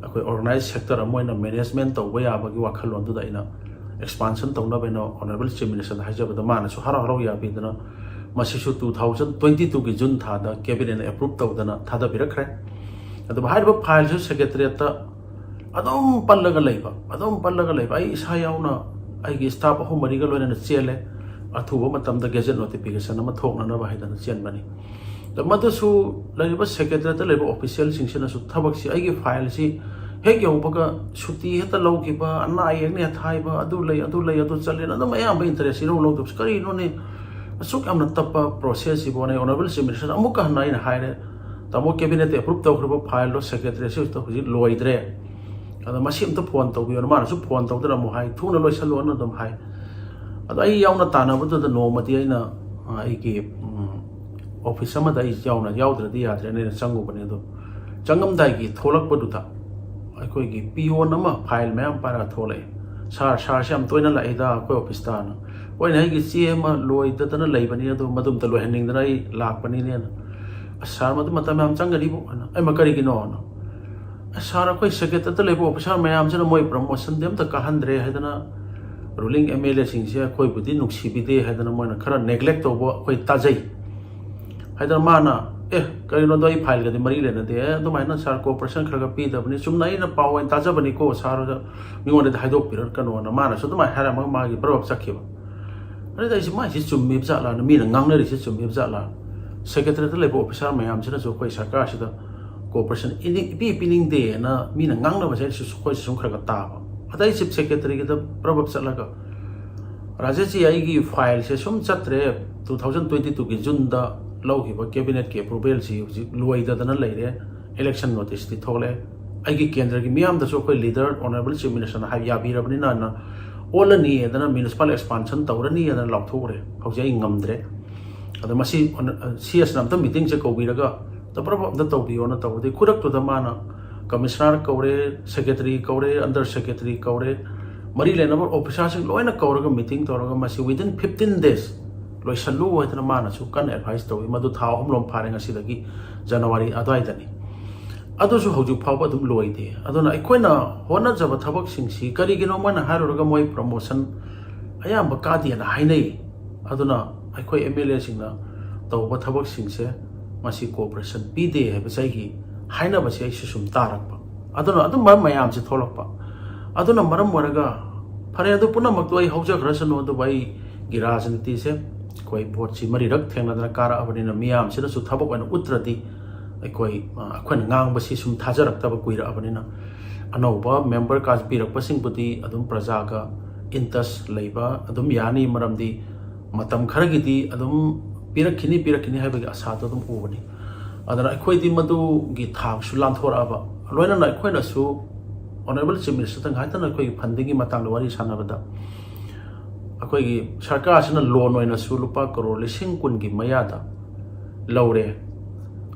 ꯑꯩꯈꯣꯏ ꯑꯣꯔꯒꯅꯥꯏꯖ ꯁꯦꯛꯇꯔ ꯑꯃ ꯑꯣꯏꯅ ꯃꯦꯅꯦꯖꯃꯦꯟ ꯇꯧꯕ ꯌꯥꯕꯒꯤ ꯋꯥꯈꯜꯂꯣꯟꯗꯨꯗ ꯑꯩꯅ ꯑꯦꯛꯁꯄꯥꯟꯁꯟ ꯇꯧꯅꯕ ꯑꯩꯅ ꯑꯣꯅꯔꯦꯕꯜ ꯆꯤꯐ ꯃꯤꯅꯤꯁꯇꯔꯗ ꯍꯥꯏꯖꯕꯗ ꯃꯥꯅꯁꯨ ꯍꯔꯥꯎ ꯍꯔꯥꯎ ꯌꯥꯕꯤꯗꯅ ꯃꯁꯤꯁꯨ ꯇꯨ ꯊꯥꯎꯖꯟ ꯇ꯭ꯋꯦꯟꯇꯤ ꯇꯨꯒꯤ ꯖꯨꯟ ꯊꯥꯗ ꯀꯦꯕꯤꯅꯦꯠꯅ ꯑꯦꯄ꯭ꯔꯨꯞ ꯇꯧꯗꯅ ꯊꯥꯗꯕꯤꯔꯛꯈ꯭ꯔꯦ꯫ ꯑꯗꯨꯕꯨ ꯍꯥꯏꯔꯤꯕ ꯐꯥꯏꯜꯁꯨ ꯁꯦꯀ꯭ꯔꯦꯇꯔꯤꯌꯦꯠꯇ ꯑꯗꯨꯝ ꯄꯜꯂꯒ ꯂꯩꯕ, ꯑꯗꯨꯝ ꯄꯜꯂꯒ ꯂꯩꯕ꯫ ꯑꯩ ꯏꯁꯥ ꯌꯥꯎꯅ ꯑꯩꯒꯤ ꯁ꯭ꯇꯥꯐ ꯑꯍꯨꯝ ꯃꯔꯤꯒ ꯂꯣꯏꯅꯅ ꯆꯦꯜꯂꯦ, ꯑꯊꯨꯕ ꯃꯇꯝꯗ ꯒꯦꯖꯦꯠ ꯅꯣꯇꯤꯐꯤꯀꯦꯁꯟ ꯑꯃ ꯊꯣꯛꯅꯅꯕ ꯍꯥꯏꯗꯅ ꯆꯦꯟꯕꯅꯤ꯫ ꯑꯗ ꯃꯗꯨꯁꯨ ꯂꯩꯔꯤꯕ ꯁꯦꯀ꯭ꯔꯦꯇꯔꯤꯌꯦꯠꯇ ꯂꯩꯕ ꯑꯣꯐꯤꯁꯤꯌꯦꯜꯁꯤꯡꯁꯤꯅꯁꯨ ꯊꯕꯛꯁꯤ, ꯑꯩꯒꯤ ꯐꯥꯏꯜꯁꯤ ꯍꯦꯛ ꯌꯧꯕꯒ ꯁꯨꯇꯤ ꯍꯦꯛꯇ ꯂꯧꯈꯤꯕ, ꯑꯅꯥ ꯑꯌꯦꯛꯅ ꯍꯦꯛꯇ ꯍꯥꯏꯕ, ꯑꯗꯨ ꯂꯩ, ꯑꯗꯨ ꯂꯩ, ꯑꯗꯨ ꯆꯠꯂꯦꯅ ꯑꯗꯨꯝ ꯑꯌꯥꯝꯕ ꯏꯟꯇꯔꯦꯁ ꯏꯔꯧ ꯂꯧꯗꯕꯁꯨ ꯀꯔꯤꯅꯣꯅꯦ? ꯑꯁꯨꯛ ꯌꯥꯝꯅ ꯇꯞꯄ ꯄ꯭ꯔꯣꯁꯦꯁꯁꯤꯕꯨ꯫ ꯑꯩ ꯑꯣꯅꯔꯦꯕꯜ ꯆꯤꯐ ꯃꯤꯅꯤꯁꯇꯔꯗ ꯑꯃꯨꯛꯀ ꯍꯟꯅ ꯑꯩꯅ ꯍꯥꯏꯔꯦ, "ꯇꯥꯃꯣ, ꯀꯦꯕꯤꯅꯦꯠꯇ ꯑꯦꯄ꯭ꯔꯨꯞ ꯇꯧꯈ꯭ꯔꯕ ꯐꯥꯏꯜꯗꯣ ꯁꯦꯀ꯭ꯔꯦꯇꯔꯤꯌꯦꯠꯁꯤꯗ ꯍꯧꯖꯤꯛ ꯂꯣꯏꯗ꯭ꯔꯦ, ꯑꯗꯣ ꯃꯁꯤ ꯑꯝꯇ ꯐꯣꯟ ꯇꯧꯕꯤꯌꯣꯅ", ꯃꯥꯅꯁꯨ ꯐꯣꯟ ꯇꯧꯗꯅ ꯑꯃꯨꯛ ꯍꯥꯏ, "ꯊꯨꯅ ꯂꯣꯏꯁꯜꯂꯣꯅ" ꯑꯗꯨꯝ ꯍꯥꯏ꯫ ꯑꯗꯣ ꯑꯩ ꯌꯥꯎꯅ ꯇꯥꯟꯅꯕꯗꯨꯗ ꯅꯣꯡꯃꯗꯤ ꯑꯩꯅ, ꯑ, ꯑꯩꯒꯤ, ꯎꯝ, ꯑꯣꯐꯤꯁ ꯑꯃꯗ ꯑꯩ ꯌꯥꯎꯅ, ꯌꯥꯎꯗ꯭ꯔꯗꯤ ꯌꯥꯗ꯭ꯔꯦꯅ ꯑꯩꯅ ꯆꯪꯉꯨꯕꯅꯦ꯫ ꯑꯗꯣ ꯆꯪꯉꯝꯗꯥꯏꯒꯤ ꯊꯣꯛꯂꯛꯄꯗꯨꯗ ꯑꯩꯈꯣꯏꯒꯤ ꯄꯤꯌꯣꯟ ꯑꯃ ꯐꯥꯏꯜ ꯃꯌꯥꯝ ꯄꯥꯏꯔꯒ ꯊꯣꯛꯂꯛꯑꯦ꯫ "ꯁꯥꯔ, ꯁꯥꯔꯁꯦ ꯌꯥꯝ ꯇꯣꯏꯅ ꯂꯥꯛꯏꯗ ꯑꯩꯈꯣꯏ ꯑꯣꯐꯤꯁꯇꯅ"꯫ "ꯍꯣꯏꯅꯦ, ꯑꯩꯒꯤ ꯆꯦ ꯑꯃ ꯂꯣꯏꯗꯗꯅ ꯂꯩꯕꯅꯤ, ꯑꯗꯣ ꯃꯗꯨꯝꯇ ꯂꯣꯏꯍꯟꯅꯤꯡꯗꯅ ꯑꯩ ꯂꯥꯛꯄꯅꯤꯅꯦꯅ"꯫ "ꯑꯁ ꯁꯥꯔ, ꯃꯗꯨ ꯃꯇꯝ ꯌꯥꯝ ꯆꯪꯒꯅꯤꯕꯨ"꯫ ꯑꯩꯅ, "ꯑꯩꯃ, ꯀꯔꯤꯒꯤꯅꯣꯅ?" "ꯑꯁ ꯁꯥꯔ, ꯑꯩꯈꯣꯏ ꯁꯦꯀ꯭ꯔꯦꯇꯔꯤꯌꯦꯠꯇ ꯂꯩꯕ ꯑꯣꯐꯤꯁꯥꯔ ꯃꯌꯥꯝꯁꯤꯅ ꯃꯣꯏ ꯄ꯭ꯔꯃꯣꯁꯟꯗꯤ ꯑꯝꯇ ꯀꯥꯍꯟꯗ꯭ꯔꯦ ꯍꯥꯏꯗꯅ, ꯔꯨꯂꯤꯡ ꯑꯦꯝ ꯑꯦꯜ ꯑꯦꯁꯤꯡꯁꯦ ꯑꯩꯈꯣꯏꯕꯨꯗꯤ ꯅꯨꯡꯁꯤꯕꯤꯗꯦ ꯍꯥꯏꯗꯅ ꯃꯣꯏꯅ ꯈꯔ ꯅꯦꯒ꯭ꯂꯦꯛ ꯇꯧꯕ ꯑꯩꯈꯣꯏ ꯇꯥꯖꯩ" ꯍꯥꯏꯗꯅ ꯃꯥꯅ, "ꯑꯦ, ꯀꯔꯤꯅꯣꯗꯣ, ꯑꯩ ꯐꯥꯏꯜꯒꯗꯤ ꯃꯔꯤ ꯂꯩꯅꯗꯦ, ꯑꯦ, ꯑꯗꯨꯃꯥꯏꯅ ꯁꯥꯔ ꯀꯣꯑꯣꯄꯔꯦꯁꯟ ꯈꯔ ꯈꯔ ꯄꯤꯗꯕꯅꯤ, ꯆꯨꯝꯅ ꯑꯩꯅ ꯄꯥꯎ ꯑꯣꯏꯅ ꯇꯥꯖꯕꯅꯤꯀꯣ, ꯁꯥꯔ ꯍꯣꯏꯗ ꯃꯤꯉꯣꯟꯗꯗꯤ ꯍꯥꯏꯗꯣꯛꯄꯤꯔꯛꯀꯅꯣꯅ" ꯃꯥꯅꯁꯨ ꯑꯗꯨꯃꯥꯏꯅ ꯍꯥꯏꯔꯝꯃꯒ ꯃꯥꯒꯤ ꯕꯔꯕꯞ ꯆꯠꯈꯤꯕ꯫ ꯑꯗꯨꯗ ꯑꯩꯁꯦ, "ꯃꯥꯏꯁꯤ ꯆꯨꯝꯃꯤꯕ ꯖꯥꯠꯂꯥꯅ, ꯃꯤꯅ ꯉꯥꯡꯅꯔꯤꯁꯤ ꯆꯨꯝꯃꯤꯕ ꯖꯥꯠꯂꯥ? ꯁꯦꯀ꯭ꯔꯦꯇꯔꯤꯌꯦꯠꯇ ꯂꯩꯕ ꯑꯣꯐꯤꯁꯥꯔ ꯃꯌꯥꯝꯁꯤꯅꯁꯨ ꯑꯩꯈꯣꯏ ꯁꯔꯀꯥꯔꯁꯤꯗ ꯀꯣꯑꯣꯄꯔꯦꯁꯟ ꯏꯅꯤ-, ꯏꯄꯤ ꯄꯤꯅꯤꯡꯗꯦꯅ ꯃꯤꯅ ꯉꯥꯡꯅꯕꯁꯦ ꯑꯩꯁꯨ ꯑꯩꯈꯣꯏꯁꯨ ꯁꯨꯝ ꯈꯔ ꯈꯔ ꯇꯥꯕ"꯫ ꯑꯗꯩ ꯆꯤꯐ ꯁꯦꯀ꯭ꯔꯦꯇꯔꯤꯒꯤꯗ ꯄ꯭ꯔꯕꯞ ꯆꯠꯂꯒ, "ꯔꯥꯖꯦꯁꯖꯤ, ꯑꯩꯒꯤ ꯐꯥꯏꯜꯁꯦ ꯁꯨꯝ ꯆꯠꯇ꯭ꯔꯦ, ꯇꯨ ꯊꯥꯎꯖꯟ ꯇ꯭ꯋꯦꯟꯇꯤ ꯇꯨꯒꯤ ꯖꯨꯟꯗ ꯂꯧꯈꯤꯕ ꯀꯦꯕꯤꯅꯦꯠꯀꯤ ꯑꯦꯄ꯭ꯔꯨꯚꯦꯜꯁꯤ ꯍꯧꯖꯤꯛ ꯂꯣꯏꯗꯗꯅ ꯂꯩꯔꯦ, ꯏꯂꯦꯛꯁꯟ ꯅꯣꯇꯤꯁꯇꯤ ꯊꯣꯛꯂꯛꯑꯦ, ꯑꯩꯒꯤ ꯀꯦꯟꯗ꯭ꯔꯒꯤ ꯃꯤꯌꯥꯝꯗꯁꯨ ꯑꯩꯈꯣꯏ ꯂꯤꯗꯔ ꯑꯣꯅꯔꯦꯕꯜ ꯆꯤꯐ ꯃꯤꯅꯤꯁꯇꯔꯅ ꯍꯥꯏ ꯌꯥꯕꯤꯔꯕꯅꯤꯅ ꯑꯣꯜꯂꯅꯤ ꯍꯥꯏꯗꯅ, ꯃ꯭ꯌꯨꯅꯤꯁꯤꯄꯥꯜ ꯑꯦꯛꯁꯄꯥꯟꯁꯟ ꯇꯧꯔꯅꯤ ꯍꯥꯏꯗꯅ ꯂꯥꯎꯊꯣꯛꯎꯔꯦ꯫ ꯍꯧꯖꯤꯛ ꯑꯩ ꯉꯝꯗ꯭ꯔꯦ꯫ ꯑꯗꯣ ꯃꯁꯤ ꯁꯤ ꯑꯦꯁꯅ ꯑꯝꯇ ꯃꯤꯇꯤꯡꯁꯦ ꯀꯧꯕꯤꯔꯒ ꯑꯝꯇ ꯄ꯭ꯔꯕꯞ ꯑꯝꯇ ꯇꯧꯕꯤꯌꯣꯅ ꯇꯧꯕꯗꯤ, ꯈꯨꯗꯛꯇꯨꯗ ꯃꯥꯅ ꯀꯃꯤꯁꯅꯔ ꯀꯧꯔꯦ, ꯁꯦꯀ꯭ꯔꯦꯇꯔꯤ ꯀꯧꯔꯦ, ꯑꯟꯗꯔ ꯁꯦꯀ꯭ꯔꯦꯇꯔꯤ ꯀꯧꯔꯦ, ꯃꯔꯤ ꯂꯩꯅꯕ ꯑꯣꯐꯤꯁꯥꯔꯁꯤꯡ ꯂꯣꯏꯅ ꯀꯧꯔꯒ ꯃꯤꯇꯤꯡ ꯇꯧꯔꯒ ꯃꯁꯤ within fifteen days ꯂꯣꯏꯁꯜꯂꯨ ꯍꯥꯏꯗꯅ ꯃꯥꯅꯁꯨ ꯀꯟꯅ ꯑꯦꯗꯚꯥꯏꯁ ꯇꯧꯏ꯫ ꯃꯗꯨ ꯊꯥ ꯑꯍꯨꯝꯂꯣꯝ ꯐꯥꯔꯦ ꯉꯁꯤꯗꯒꯤ, ꯖꯅꯋꯥꯔꯤ ꯑꯗꯨꯋꯥꯏꯗꯅꯤ꯫ ꯑꯗꯨꯁꯨ ꯍꯧꯖꯤꯛ ꯐꯥꯎꯕ ꯑꯗꯨꯝ ꯂꯣꯏꯗꯦ꯫ ꯑꯗꯨꯅ ꯑꯩꯈꯣꯏꯅ ꯍꯣꯠꯅꯖꯕ ꯊꯕꯛꯁꯤꯡꯁꯤ ꯀꯔꯤꯒꯤꯅꯣ ꯃꯣꯏꯅ ꯍꯥꯏꯔꯨꯔꯒ ꯃꯣꯏ ꯄ꯭ꯔꯃꯣꯁꯟ ꯑꯌꯥꯝꯕ ꯀꯥꯗꯦꯅ ꯍꯥꯏꯅꯩ꯫ ꯑꯗꯨꯅ ꯑꯩꯈꯣꯏ ꯑꯦꯝ ꯑꯦꯜ ꯑꯦꯁꯤꯡꯅ ꯇꯧꯕ ꯊꯕꯛꯁꯤꯡꯁꯦ ꯃꯁꯤ ꯀꯣꯑꯣꯄꯔꯦꯁꯟ ꯄꯤꯗꯦ ꯍꯥꯏꯕꯁꯦ ꯑꯩꯒꯤ ꯍꯥꯏꯅꯕꯁꯦ ꯑꯩꯁꯨ ꯁꯨꯝ ꯇꯥꯔꯛꯄ꯫ ꯑꯗꯨꯅ ꯑꯗꯨꯝꯕ ꯃꯌꯥꯝꯁꯦ ꯊꯣꯛꯂꯛꯄ꯫ ꯑꯗꯨꯅ ꯃꯔꯝ ꯑꯣꯏꯔꯒ, ꯐꯔꯦ, ꯑꯗꯨ ꯄꯨꯝꯅꯃꯛꯇꯣ ꯑꯩ ꯍꯧꯖꯈ꯭ꯔꯁꯅꯨ, ꯑꯗꯨꯕꯨ ꯑꯩꯒꯤ ꯔꯥꯖꯅꯤꯇꯤꯁꯦ ꯑꯩꯈꯣꯏ ꯚꯣꯠꯁꯤ ꯃꯔꯤꯔꯛ ꯊꯦꯡꯅꯗꯅ ꯀꯥꯔꯛꯑꯕꯅꯤꯅ, ꯃꯤꯌꯥꯝꯁꯤꯅꯁꯨ ꯊꯕꯛ ꯑꯣꯏꯅ ꯎꯠꯇ꯭ꯔꯗꯤ ꯑꯩꯈꯣꯏ, ꯑ, ꯑꯩꯈꯣꯏꯅ ꯉꯥꯡꯕꯁꯤ ꯁꯨꯝ ꯊꯥꯖꯔꯛꯇꯕ ꯀꯨꯏꯔꯛꯑꯕꯅꯤꯅ, ꯑꯅꯧꯕ ꯃꯦꯝꯕꯔ ꯀꯥꯁ ꯄꯤꯔꯛꯄꯁꯤꯡꯕꯨꯗꯤ ꯑꯗꯨꯝ ꯄ꯭ꯔꯖꯥꯒ ꯏꯟ ꯇꯁ ꯂꯩꯕ ꯑꯗꯨꯝ ꯌꯥꯅꯤ, ꯃꯔꯝꯗꯤ ꯃꯇꯝ ꯈꯔꯒꯤꯗꯤ ꯑꯗꯨꯝ ꯄꯤꯔꯛꯈꯤꯅꯤ, ꯄꯤꯔꯛꯈꯤꯅꯤ ꯍꯥꯏꯕꯒꯤ ꯑꯁꯥꯗꯣ ꯑꯗꯨꯝ ꯎꯕꯅꯤ꯫ ꯑꯗꯨꯅ ꯑꯩꯈꯣꯏꯗꯤ ꯃꯗꯨꯒꯤ ꯊꯥꯛꯁꯨ ꯂꯥꯟꯊꯣꯔꯛꯑꯕ, ꯂꯣꯏꯅꯅ ꯑꯩꯈꯣꯏꯅꯁꯨ ꯑꯣꯅꯔꯦꯕꯜ ꯆꯤꯐ ꯃꯤꯅꯤꯁꯇꯔꯗ ꯉꯥꯏꯍꯥꯛꯇꯪ ꯑꯩꯈꯣꯏꯒꯤ ꯐꯟꯗꯤꯡꯒꯤ ꯃꯇꯥꯡꯗ ꯋꯥꯔꯤ ꯁꯥꯟꯅꯕꯗ, ꯑꯩꯈꯣꯏꯒꯤ ꯁꯔꯀꯥꯔꯁꯤꯅ ꯂꯣꯟ ꯑꯣꯏꯅꯁꯨ ꯂꯨꯄꯥ ꯀꯔꯣꯔ ꯂꯤꯁꯤꯡ ꯀꯨꯟꯒꯤ ꯃꯌꯥꯗ ꯂꯧꯔꯦ꯫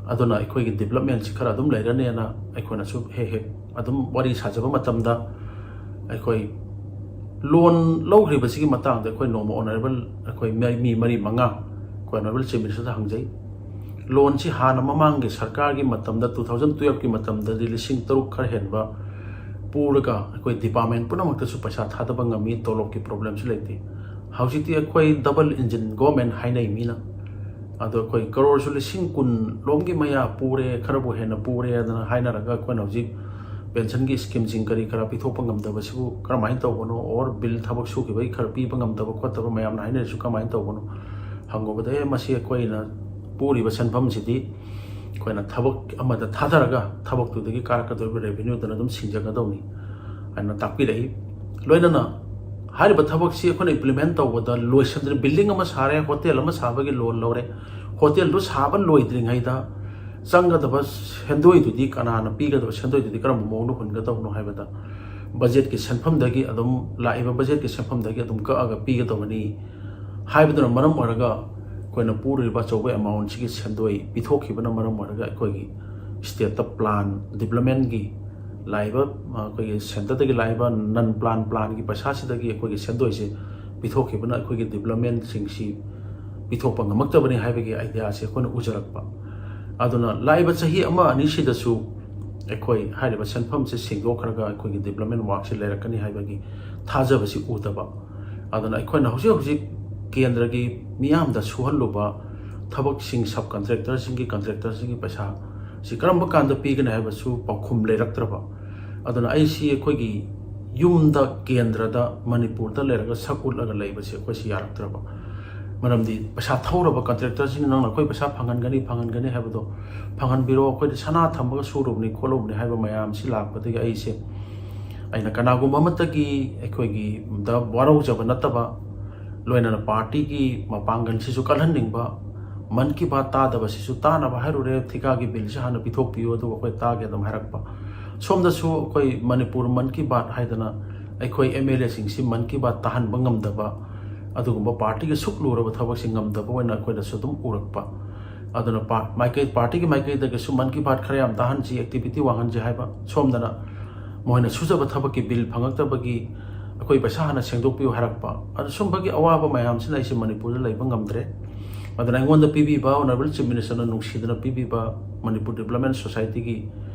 ꯑꯗꯨꯅ ꯑꯩꯈꯣꯏꯒꯤ ꯗꯤꯕꯂꯞꯃꯦꯟꯁꯤ ꯈꯔ ꯑꯗꯨꯝ ꯂꯩꯔꯅꯦꯅ ꯑꯩꯈꯣꯏꯅꯁꯨ ꯍꯦꯛ ꯍꯦꯛ ꯑꯗꯨꯝ ꯋꯥꯔꯤ ꯁꯥꯖꯕ ꯃꯇꯝꯗ, ꯑꯩꯈꯣꯏ ꯂꯣꯟ ꯂꯧꯈ꯭ꯔꯤꯕꯁꯤꯒꯤ ꯃꯇꯥꯡꯗ ꯑꯩꯈꯣꯏ ꯅꯣꯡꯃ ꯑꯣꯅꯔꯦꯕꯜ ꯑꯩꯈꯣꯏ ꯃꯤ, ꯃꯤ ꯃꯔꯤ ꯃꯉꯥ ꯑꯩꯈꯣꯏ ꯑꯣꯅꯔꯦꯕꯜ ꯆꯤꯐ ꯃꯤꯅꯤꯁꯇꯔꯗ ꯍꯪꯖꯩ꯫ ꯂꯣꯟꯁꯤ ꯍꯥꯟꯅ ꯃꯃꯥꯡꯒꯤ ꯁꯔꯀꯥꯔꯒꯤ ꯃꯇꯝꯗ, ꯇꯨ ꯊꯥꯎꯖꯟ ꯇꯨꯌꯦꯜꯐꯀꯤ ꯃꯇꯝꯗꯗꯤ ꯂꯤꯁꯤꯡ ꯇꯔꯨꯛ ꯈꯔ ꯍꯦꯟꯕ ꯄꯨꯔꯒ ꯑꯩꯈꯣꯏ ꯗꯤꯄꯥꯔꯠꯃꯦꯟ ꯄꯨꯝꯅꯃꯛꯇꯁꯨ ꯄꯩꯁꯥ ꯊꯥꯗꯕ ꯉꯝꯃꯤ, ꯇꯣꯂꯣꯞꯀꯤ ꯄ꯭ꯔꯣꯕ꯭ꯂꯦꯝꯁꯨ ꯂꯩꯇꯦ꯫ ꯍꯧꯖꯤꯛꯇꯤ ꯑꯩꯈꯣꯏ ꯗꯕꯜ ꯏꯟꯖꯤꯟ ꯒꯣꯔꯃꯦꯟ ꯍꯥꯏꯅꯩ ꯃꯤꯅ꯫ ꯑꯗꯣ ꯑꯩꯈꯣꯏ ꯀꯔꯣꯔꯁꯨ ꯂꯤꯁꯤꯡ ꯀꯨꯟ ꯂꯣꯝꯒꯤ ꯃꯌꯥ ꯄꯨꯔꯦ, ꯈꯔꯕꯨ ꯍꯦꯟꯅ ꯄꯨꯔꯦ ꯑꯗꯨꯅ ꯍꯥꯏꯅꯔꯒ ꯑꯩꯈꯣꯏꯅ ꯍꯧꯖꯤꯛ ꯄꯦꯟꯁꯟꯒꯤ ꯁ꯭ꯀꯤꯝꯁꯤꯡ ꯀꯔꯤ ꯀꯔꯥ ꯄꯤꯊꯣꯛꯄ ꯉꯝꯗꯕꯁꯤꯕꯨ ꯀꯔꯝꯍꯥꯏꯅ ꯇꯧꯕꯅꯣ? ꯑꯣꯔ ꯕꯤꯜ ꯊꯕꯛ ꯁꯨꯈꯤꯕꯒꯤ ꯈꯔ ꯄꯤꯕ ꯉꯝꯗꯕ ꯈꯣꯠꯇꯕ ꯃꯌꯥꯝꯅ ꯍꯥꯏꯅꯔꯤꯁꯨ ꯀꯃꯥꯏꯅ ꯇꯧꯕꯅꯣ? ꯍꯪꯉꯨꯕꯗ, "ꯑꯦ, ꯃꯁꯤ ꯑꯩꯈꯣꯏꯅ ꯄꯨꯔꯤꯕ ꯁꯦꯟꯐꯝꯁꯤꯗꯤ ꯑꯩꯈꯣꯏꯅ ꯊꯕꯛ ꯑꯃꯗ ꯊꯥꯗꯔꯒ ꯊꯕꯛꯇꯨꯗꯒꯤ ꯀꯥꯔꯛꯀꯗꯧꯔꯤꯕ ꯔꯦꯚꯤꯅ꯭ꯌꯨꯗꯨꯅ ꯑꯗꯨꯝ ꯁꯤꯡꯖꯒꯗꯧꯅꯤ꯫ ꯍꯥꯏꯅ ꯇꯥꯛꯄꯤꯔꯛꯏ꯫ ꯂꯣꯏꯅꯅ ꯍꯥꯏꯔꯤꯕ ꯊꯕꯛꯁꯤ ꯑꯩꯈꯣꯏꯅ implement ꯇꯧꯕꯗ ꯂꯣꯏꯁꯤꯟꯗ꯭ꯔꯤ꯫ Building ꯑꯃ ꯁꯥꯔꯦ, hotel ꯑꯃ ꯁꯥꯕꯒꯤ loan ꯂꯧꯔꯦ, hotelꯗꯨ ꯁꯥꯕ ꯂꯣꯏꯗ꯭ꯔꯤꯉꯩꯗ ꯆꯪꯒꯗꯕ ꯁꯦꯟꯗꯣꯏꯗꯨꯗꯤ, ꯀꯅꯥꯅ ꯄꯤꯒꯗꯕ ꯁꯦꯟꯗꯣꯏꯗꯨꯗꯤ ꯀꯔꯝꯕ ꯃꯑꯣꯡꯗ ꯍꯨꯟꯒꯗꯕꯅꯣ ꯍꯥꯏꯕꯗ, budgetꯀꯤ ꯁꯦꯟꯐꯝꯗꯒꯤ ꯑꯗꯨꯝ, ꯂꯥꯛꯏꯕ budgetꯀꯤ ꯁꯦꯟꯐꯝꯗꯒꯤ ꯑꯗꯨꯝ ꯀꯛꯑꯒ ꯄꯤꯒꯗꯕꯅꯤ ꯍꯥꯏꯕꯗꯨꯅ ꯃꯔꯝ ꯑꯣꯏꯔꯒ, ꯑꯩꯈꯣꯏꯅ ꯄꯨꯔꯤꯕ ꯑꯆꯧꯕ amountꯁꯤꯒꯤ ꯁꯦꯟꯗꯣꯏ ꯄꯤꯊꯣꯛꯈꯤꯕꯅ ꯃꯔꯝ ꯑꯣꯏꯔꯒ, ꯑꯩꯈꯣꯏꯒꯤ stateꯇ plan developmentꯀꯤ ꯂꯥꯛꯏꯕ, ꯑ, ꯑꯩꯈꯣꯏꯒꯤ centreꯗꯒꯤ ꯂꯥꯛꯏꯕ non plan planꯒꯤ ꯄꯩꯁꯥꯁꯤꯗꯒꯤ ꯑꯩꯈꯣꯏꯒꯤ ꯁꯦꯟꯗꯣꯏꯁꯦ ꯄꯤꯊꯣꯛꯈꯤꯕꯅ ꯑꯩꯈꯣꯏꯒꯤ developmentꯁꯤꯡꯁꯤ ꯄꯤꯊꯣꯛꯄ ꯉꯝꯃꯛꯇꯕꯅꯤ ꯍꯥꯏꯕꯒꯤ ideaꯁꯦ ꯑꯩꯈꯣꯏꯅ ꯎꯖꯔꯛꯄ꯫ ꯑꯗꯨꯅ ꯂꯥꯛꯏꯕ ꯆꯍꯤ ꯑꯃ ꯑꯅꯤꯁꯤꯗꯁꯨ ꯑꯩꯈꯣꯏ ꯍꯥꯏꯔꯤꯕ ꯁꯦꯟꯐꯝꯁꯦ ꯁꯦꯡꯗꯣꯛꯈ꯭ꯔꯒ ꯑꯩꯈꯣꯏꯒꯤ development workꯁꯦ ꯂꯩꯔꯛꯀꯅꯤ ꯍꯥꯏꯕꯒꯤ ꯊꯥꯖꯕꯁꯤ ꯎꯗꯕ꯫ ꯑꯗꯨꯅ ꯑꯩꯈꯣꯏꯅ ꯍꯧꯖꯤꯛ ꯍꯧꯖꯤꯛ ꯀꯦꯟꯗ꯭ꯔꯒꯤ ꯃꯤꯌꯥꯝꯗ ꯁꯨꯍꯜꯂꯨꯕ ꯊꯕꯛꯁꯤꯡ, subcontractorꯁꯤꯡꯒꯤ, contractorꯁꯤꯡꯒꯤ ꯄꯩꯁꯥ ꯁꯤ ꯀꯔꯝꯕ ꯀꯥꯟꯗ ꯄꯤꯒꯅꯤ ꯍꯥꯏꯕꯁꯨ ꯄꯥꯎꯈꯨꯝ ꯂꯩꯔꯛꯇ꯭ꯔꯕ꯫ ꯑꯗꯨꯅ ꯑꯩꯁꯤ ꯑꯩꯈꯣꯏꯒꯤ ꯌꯨꯝꯗ, ꯀꯦꯟꯗ꯭ꯔꯗ, ꯃꯅꯤꯄꯨꯔꯗ ꯂꯩꯔꯒ ꯁꯛ ꯎꯠꯂꯒ ꯂꯩꯕꯁꯦ ꯑꯩꯈꯣꯏꯁꯤ ꯌꯥꯔꯛꯇ꯭ꯔꯕ꯫ ꯃꯔꯝꯗꯤ ꯄꯩꯁꯥ ꯊꯧꯔꯕ contractorꯁꯤꯡꯅ ꯅꯪꯅ ꯑꯩꯈꯣꯏ ꯄꯩꯁꯥ ꯐꯪꯍꯟꯒꯅꯤ, ꯐꯪꯍꯟꯒꯅꯤ ꯍꯥꯏꯕꯗꯣ ꯐꯪꯍꯟꯕꯤꯔꯣ, ꯑꯩꯈꯣꯏꯗꯤ ꯁꯅꯥ ꯊꯝꯃꯒ ꯁꯨꯔꯨꯕꯅꯤ, ꯈꯣꯠꯂꯨꯕꯅꯤ ꯍꯥꯏꯕ ꯃꯌꯥꯝꯁꯤ ꯂꯥꯛꯄꯗꯒꯤ ꯑꯩꯁꯦ, ꯑꯩꯅ ꯀꯅꯥꯒꯨꯝꯕ ꯑꯃꯠꯇꯒꯤ ꯑꯩꯈꯣꯏꯒꯤ ꯗ ꯋꯥꯔꯧꯖꯕ ꯅꯠꯇꯕ, ꯂꯣꯏꯅꯅ partyꯒꯤ ꯃꯄꯥꯡꯒꯜꯁꯤꯁꯨ ꯀꯜꯍꯟꯅꯤꯡꯕ, ꯃꯟ ꯀꯤ ꯕꯥꯠ ꯇꯥꯗꯕꯁꯤꯁꯨ ꯇꯥꯅꯕ ꯍꯥꯏꯔꯨꯔꯦ, ꯊꯤꯀꯥꯒꯤ billꯁꯤ ꯍꯥꯟꯅ ꯄꯤꯊꯣꯛꯄꯤꯌꯨ, ꯑꯗꯨꯒ ꯑꯩꯈꯣꯏ ꯇꯥꯒꯦ ꯑꯗꯨꯝ ꯍꯥꯏꯔꯛꯄ꯫ ꯁꯣꯝꯗꯁꯨ ꯑꯩꯈꯣꯏ ꯃꯅꯤꯄꯨꯔ ꯃꯟ ꯀꯤ ꯕꯥꯠ ꯍꯥꯏꯗꯅ ꯑꯩꯈꯣꯏ MLAꯁꯤꯡꯁꯤ ꯃꯟ ꯀꯤ ꯕꯥꯠ ꯇꯥꯍꯟꯕ ꯉꯝꯗꯕ, ꯑꯗꯨꯒꯨꯝꯕ partyꯒꯤ ꯁꯨꯛ ꯂꯨꯔꯕ ꯊꯕꯛꯁꯤ ꯉꯝꯗꯕ ꯑꯣꯏꯅ ꯑꯩꯈꯣꯏꯗꯁꯨ ꯑꯗꯨꯝ ꯎꯔꯛꯄ꯫ ꯑꯗꯨꯅ ꯄꯥ-, ꯃꯥꯏꯀꯩ, partyꯒꯤ ꯃꯥꯏꯀꯩꯗꯒꯤꯁꯨ ꯃꯟ ꯀꯤ ꯕꯥꯠ ꯈꯔ ꯌꯥꯝ ꯇꯥꯍꯟꯁꯤ, activity ꯋꯥꯡꯍꯟꯁꯤ ꯍꯥꯏꯕ, ꯁꯣꯝꯗꯅ ꯃꯈꯣꯏꯅ ꯁꯨꯖꯕ ꯊꯕꯛꯀꯤ bill ꯐꯪꯉꯛꯇꯕꯒꯤ ꯑꯩꯈꯣꯏ ꯄꯩꯁꯥ ꯍꯥꯟꯅ ꯁꯦꯡꯗꯣꯛꯄꯤꯌꯨ ꯍꯥꯏꯔꯛꯄ꯫ ꯑꯗꯨ ꯁꯨꯝꯕꯒꯤ ꯑꯋꯥꯕ ꯃꯌꯥꯝꯁꯤꯅ ꯑꯩꯁꯦ ꯃꯅꯤꯄꯨꯔꯗ ꯂꯩꯕ ꯉꯝꯗ꯭ꯔꯦ꯫ ꯑꯗꯨꯅ ꯑꯩꯉꯣꯟꯗ ꯄꯤꯕꯤꯕ, Honourable Chief Ministerꯅ ꯅꯨꯡꯁꯤꯗꯅ ꯄꯤꯕꯤꯕ ꯃꯅꯤꯄꯨꯔ Development Societyꯒꯤ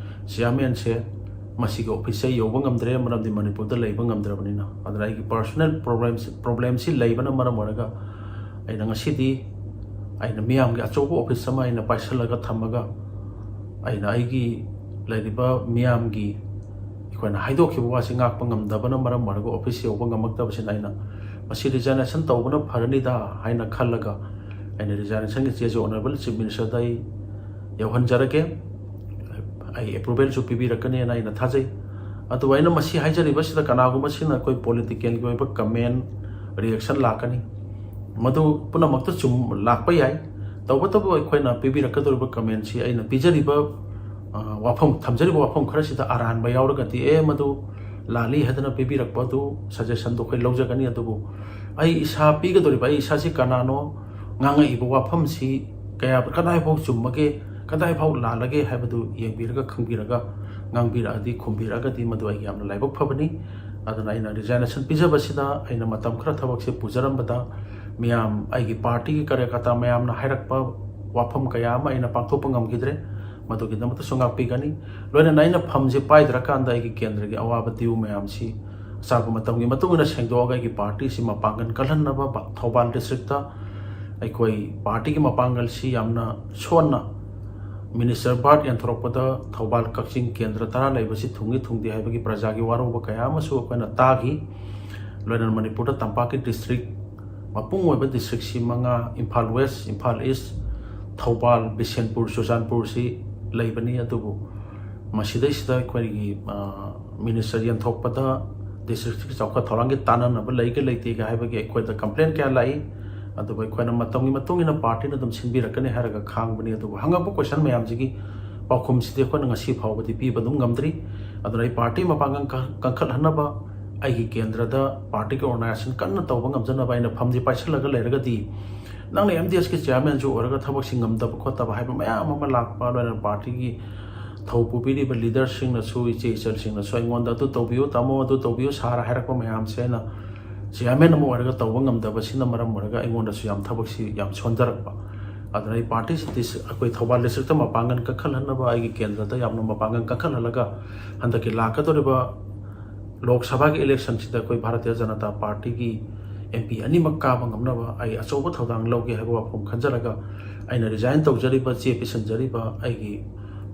chairmanꯁꯦ ꯃꯁꯤꯒꯤ officeꯁꯦ ꯌꯧꯕ ꯉꯝꯗ꯭ꯔꯦ, ꯃꯔꯝꯗꯤ ꯃꯅꯤꯄꯨꯔꯗ ꯂꯩꯕ ꯉꯝꯗ꯭ꯔꯕꯅꯤꯅ꯫ ꯑꯗꯨꯅ ꯑꯩꯒꯤ personal problemꯁꯤ, problemꯁꯤ ꯂꯩꯕꯅ ꯃꯔꯝ ꯑꯣꯏꯔꯒ ꯑꯩꯅ ꯉꯁꯤꯗꯤ ꯑꯩꯅ ꯃꯤꯌꯥꯝꯒꯤ ꯑꯆꯧꯕ office ꯑꯃ ꯑꯩꯅ ꯄꯥꯏꯁꯜꯂꯒ ꯊꯝꯃꯒ, ꯑꯩꯅ ꯑꯩꯒꯤ ꯂꯩꯔꯤꯕ ꯃꯤꯌꯥꯝꯒꯤ, ꯑꯩꯈꯣꯏꯅ ꯍꯥꯏꯗꯣꯛꯈꯤꯕ ꯋꯥꯁꯤ ꯉꯥꯛꯄ ꯉꯝꯗꯕꯅ ꯃꯔꯝ ꯑꯣꯏꯔꯒ office ꯌꯧꯕ ꯉꯝꯃꯛꯇꯕꯁꯤꯅ ꯑꯩꯅ ꯃꯁꯤ resignation ꯇꯧꯕꯅ ꯐꯔꯅꯤꯗ ꯍꯥꯏꯅ ꯈꯜꯂꯒ ꯑꯩꯅ resignationꯒꯤ ꯆꯦꯁꯨ Honourable Chief Ministerꯗ ꯑꯩ ꯌꯧꯍꯟꯖꯔꯒꯦ꯫ ꯑꯩ approvalꯁꯨ ꯄꯤꯕꯤꯔꯛꯀꯅꯦꯅ ꯑꯩꯅ ꯊꯥꯖꯩ꯫ ꯑꯗꯨꯕꯨ ꯑꯩꯅ ꯃꯁꯤ ꯍꯥꯏꯖꯔꯤꯕꯁꯤꯗ ꯀꯅꯥꯒꯨꯝꯕꯁꯤꯅ ꯑꯩꯈꯣꯏ ꯄꯣꯂꯤꯇꯤꯀꯦꯜꯒꯤ ꯑꯣꯏꯕ ꯀꯃꯦꯟ, ꯔꯤꯌꯦꯛꯁꯟ ꯂꯥꯛꯀꯅꯤ꯫ ꯃꯗꯨ ꯄꯨꯝꯅꯃꯛꯇ ꯆꯨꯝ ꯂꯥꯛꯄ ꯌꯥꯏ꯫ ꯇꯧꯕꯇꯕꯨ ꯑꯩꯈꯣꯏꯅ ꯄꯤꯕꯤꯔꯛꯀꯗꯧꯔꯤꯕ ꯀꯃꯦꯟꯁꯤ ꯑꯩꯅ ꯄꯤꯖꯔꯤꯕ, ꯑ, ꯋꯥꯐꯝ, ꯊꯝꯖꯔꯤꯕ ꯋꯥꯐꯝ ꯈꯔꯁꯤꯗ ꯑꯔꯥꯟꯕ ꯌꯥꯎꯔꯒꯗꯤ, "ꯑꯦ, ꯃꯗꯨ ꯂꯥꯜꯂꯤ" ꯍꯥꯏꯗꯅ ꯄꯤꯕꯤꯔꯛꯄ ꯑꯗꯨ, ꯁꯖꯦꯁꯟꯗꯨ ꯑꯩꯈꯣꯏ ꯂꯧꯖꯒꯅꯤ꯫ ꯑꯗꯨꯕꯨ ꯑꯩ ꯏꯁꯥ ꯄꯤꯒꯗꯧꯔꯤꯕ, ꯑꯩ ꯏꯁꯥꯁꯤ ꯀꯅꯥꯅꯣ, ꯉꯥꯡꯉꯛꯏꯕ ꯋꯥꯐꯝꯁꯤ ꯀꯌꯥ, ꯀꯗꯥꯏꯐꯥꯎ ꯆꯨꯝꯃꯒꯦ, ꯀꯗꯥꯏꯐꯥꯎ ꯂꯥꯜꯂꯒꯦ ꯍꯥꯏꯕꯗꯨ ꯌꯦꯡꯕꯤꯔꯒ, ꯈꯪꯕꯤꯔꯒ, ꯉꯥꯡꯕꯤꯔꯛꯑꯗꯤ, ꯈꯨꯝꯕꯤꯔꯛꯑꯒꯗꯤ ꯃꯗꯨ ꯑꯩꯒꯤ ꯌꯥꯝꯅ ꯂꯥꯏꯕꯛ ꯐꯕꯅꯤ꯫ ꯑꯗꯨꯅ ꯑꯩꯅ ꯔꯤꯖꯥꯏꯅꯦꯁꯟ ꯄꯤꯖꯕꯁꯤꯗ ꯑꯩꯅ ꯃꯇꯝ ꯈꯔ ꯊꯕꯛꯁꯦ ꯄꯨꯖꯔꯝꯕꯗ ꯃꯤꯌꯥꯝ, ꯑꯩꯒꯤ ꯄꯥꯔꯇꯤꯒꯤ ꯀꯥꯔꯌꯀꯔꯇꯥ ꯃꯌꯥꯝꯅ ꯍꯥꯏꯔꯛꯄ ꯋꯥꯐꯝ ꯀꯌꯥ ꯑꯃ ꯑꯩꯅ ꯄꯥꯡꯊꯣꯛꯄ ꯉꯝꯈꯤꯗ꯭ꯔꯦ꯫ ꯃꯗꯨꯒꯤꯗꯃꯛꯇꯁꯨ ꯉꯥꯛꯄꯤꯒꯅꯤ꯫ ꯂꯣꯏꯅꯅ ꯑꯩꯅ ꯐꯝꯁꯦ ꯄꯥꯏꯗ꯭ꯔꯀꯥꯟꯗ ꯑꯩꯒꯤ ꯀꯦꯟꯗ꯭ꯔꯒꯤ ꯑꯋꯥꯕ ꯗ꯭ꯌꯨ ꯃꯌꯥꯝꯁꯤ ꯑꯆꯥꯕ ꯃꯇꯝꯒꯤ ꯃꯇꯨꯡ ꯏꯟꯅ ꯁꯦꯡꯗꯣꯛꯑꯒ ꯑꯩꯒꯤ ꯄꯥꯔꯇꯤꯁꯤ ꯃꯄꯥꯡꯒꯜ ꯀꯜꯍꯟꯅꯕ ꯊꯧꯕꯥꯜ ꯗꯤꯁꯇ꯭ꯔꯤꯛꯇ ꯑꯩꯈꯣꯏ ꯄꯥꯔꯇꯤꯒꯤ ꯃꯄꯥꯡꯒꯜꯁꯤ ꯌꯥꯝꯅ ꯁꯣꯟꯅ ꯃꯤꯅꯤꯁꯇꯔ ꯕꯥꯔꯠ ꯌꯦꯟꯊꯣꯔꯛꯄꯗ ꯊꯧꯕꯥꯜ ꯀꯛꯆꯤꯡ ꯀꯦꯟꯗ꯭ꯔ ꯇꯔꯥ ꯂꯩꯕꯁꯤ ꯊꯨꯡꯏ ꯊꯨꯡꯗꯦ ꯍꯥꯏꯕꯒꯤ ꯄ꯭ꯔꯖꯥꯒꯤ ꯋꯥꯔꯧꯕ ꯀꯌꯥ ꯑꯃꯁꯨ ꯑꯩꯈꯣꯏꯅ ꯇꯥꯈꯤ꯫ ꯂꯣꯏꯅꯅ ꯃꯅꯤꯄꯨꯔꯗ ꯇꯝꯄꯥꯛꯀꯤ ꯗꯤꯁꯇ꯭ꯔꯤꯛ ꯃꯄꯨꯡ ꯑꯣꯏꯕ ꯗꯤꯁꯇ꯭ꯔꯤꯛꯁꯤ ꯃꯉꯥ, ꯏꯝꯐꯥꯜ ꯋꯦꯁ, ꯏꯝꯐꯥꯜ ꯏꯁ, ꯊꯧꯕꯥꯜ, ꯕꯤꯁꯦꯟꯄꯨꯔ, ꯆꯨꯔꯆꯥꯟꯄꯨꯔꯁꯤ ꯂꯩꯕꯅꯤ꯫ ꯑꯗꯨꯕꯨ ꯃꯁꯤꯗꯩꯁꯤꯗ ꯑꯩꯈꯣꯏꯒꯤ, ꯑ, ꯃꯤꯅꯤꯁꯇꯔ ꯌꯦꯟꯊꯣꯛꯄꯗ ꯗꯤꯁꯇ꯭ꯔꯤꯛꯁꯤꯒꯤ ꯆꯥꯎꯈꯠ ꯊꯧꯔꯥꯡꯒꯤ ꯇꯥꯟꯅꯅꯕ ꯂꯩꯒ ꯂꯩꯇꯦꯒ ꯍꯥꯏꯕꯒꯤ ꯑꯩꯈꯣꯏꯗ ꯀꯝꯄ꯭ꯂꯦꯟ ꯀꯌꯥ ꯂꯥꯛꯏ꯫ ꯑꯗꯨꯕꯨ ꯑꯩꯈꯣꯏꯅ ꯃꯇꯝꯒꯤ ꯃꯇꯨꯡ ꯏꯟꯅ ꯄꯥꯔꯇꯤꯅ ꯑꯗꯨꯝ ꯁꯤꯟꯕꯤꯔꯛꯀꯅꯤ ꯍꯥꯏꯔꯒ ꯈꯥꯡꯕꯅꯤ꯫ ꯑꯗꯨꯕꯨ ꯍꯪꯉꯛꯄ ꯀꯣꯏꯁꯟ ꯃꯌꯥꯝꯁꯤꯒꯤ ꯄꯥꯎꯈꯨꯝꯁꯤꯗꯤ ꯑꯩꯈꯣꯏꯅ ꯉꯁꯤ ꯐꯥꯎꯕꯗꯤ ꯄꯤꯕ ꯑꯗꯨꯝ ꯉꯝꯗ꯭ꯔꯤ꯫ ꯑꯗꯨꯅ ꯑꯩ ꯄꯥꯔꯇꯤ ꯃꯄꯥꯡꯒꯜ ꯀ-, ꯀꯟꯈꯠꯍꯟꯅꯕ ꯑꯩꯒꯤ ꯀꯦꯟꯗ꯭ꯔꯗ ꯄꯥꯔꯇꯤꯒꯤ ꯑꯣꯔꯒꯅꯥꯏꯖꯦꯁꯟ ꯀꯟꯅ ꯇꯧꯕ ꯉꯝꯖꯅꯕ ꯑꯩꯅ ꯐꯝꯁꯤ ꯄꯥꯏꯁꯤꯜꯂꯒ ꯂꯩꯔꯒꯗꯤ, ꯅꯪꯅ ꯑꯦꯝ ꯗꯤ ꯑꯦꯁꯀꯤ ꯆꯤꯌꯥꯔꯃꯦꯟꯁꯨ ꯑꯣꯏꯔꯒ ꯊꯕꯛꯁꯤ ꯉꯝꯗꯕ ꯈꯣꯠꯇꯕ ꯍꯥꯏꯕ ꯃꯌꯥꯝ ꯑꯃ ꯂꯥꯛꯄ, ꯂꯣꯏꯅꯅ ꯄꯥꯔꯇꯤꯒꯤ ꯊꯧ ꯄꯨꯕꯤꯔꯤꯕ ꯂꯤꯗꯔꯁꯤꯡꯅꯁꯨ, ꯏꯆꯦ ꯏꯆꯜꯁꯤꯡꯅꯁꯨ ꯑꯩꯉꯣꯟꯗ "ꯑꯗꯨ ꯇꯧꯕꯤꯌꯨ ꯇꯥꯃꯣ, ꯑꯗꯨ ꯇꯧꯕꯤꯌꯨ ꯁꯥꯔ" ꯍꯥꯏꯔꯛꯄ ꯃꯌꯥꯝꯁꯦ ꯑꯩꯅ ꯆꯤꯌꯥꯔꯃꯦꯟ ꯑꯃ ꯑꯣꯏꯔꯒ ꯇꯧꯕ ꯉꯝꯗꯕꯁꯤꯅ ꯃꯔꯝ ꯑꯣꯏꯔꯒ ꯑꯩꯉꯣꯟꯗꯁꯨ ꯌꯥꯝ ꯊꯕꯛꯁꯤ ꯌꯥꯝ ꯁꯣꯟꯊꯔꯛꯄ꯫ ꯑꯗꯨꯅ ꯑꯩ ꯄꯥꯔꯇꯤꯁꯤ ꯗꯤꯁ-, ꯑꯩꯈꯣꯏ ꯊꯧꯕꯥꯜ ꯗꯤꯁꯇ꯭ꯔꯤꯛꯇ ꯃꯄꯥꯡꯒꯜ ꯀꯟꯈꯠꯍꯟꯅꯕ, ꯑꯩꯒꯤ ꯀꯦꯟꯗ꯭ꯔꯗ ꯌꯥꯝꯅ ꯃꯄꯥꯡꯒꯜ ꯀꯟꯈꯠꯍꯜꯂꯒ ꯍꯟꯗꯛꯀꯤ ꯂꯥꯛꯀꯗꯧꯔꯤꯕ ꯂꯣꯛ ꯁꯚꯥꯒꯤ ꯏꯂꯦꯛꯁꯟꯁꯤꯗ ꯑꯩꯈꯣꯏ ꯚꯥꯔꯇꯤꯌ ꯖꯅꯇꯥ ꯄꯥꯔꯇꯤꯒꯤ ꯑꯦꯝ ꯄꯤ ꯑꯅꯤꯃꯛ ꯀꯥꯕ ꯉꯝꯅꯕ ꯑꯩ ꯑꯆꯧꯕ ꯊꯧꯗꯥꯡ ꯂꯧꯒꯦ ꯍꯥꯏꯕ ꯋꯥꯐꯝ ꯈꯟꯖꯔꯒ ꯑꯩꯅ ꯔꯤꯖꯥꯏꯟ ꯇꯧꯖꯔꯤꯕ, ꯆꯦ ꯄꯤꯁꯤꯟꯖꯔꯤꯕ ꯑꯩꯒꯤ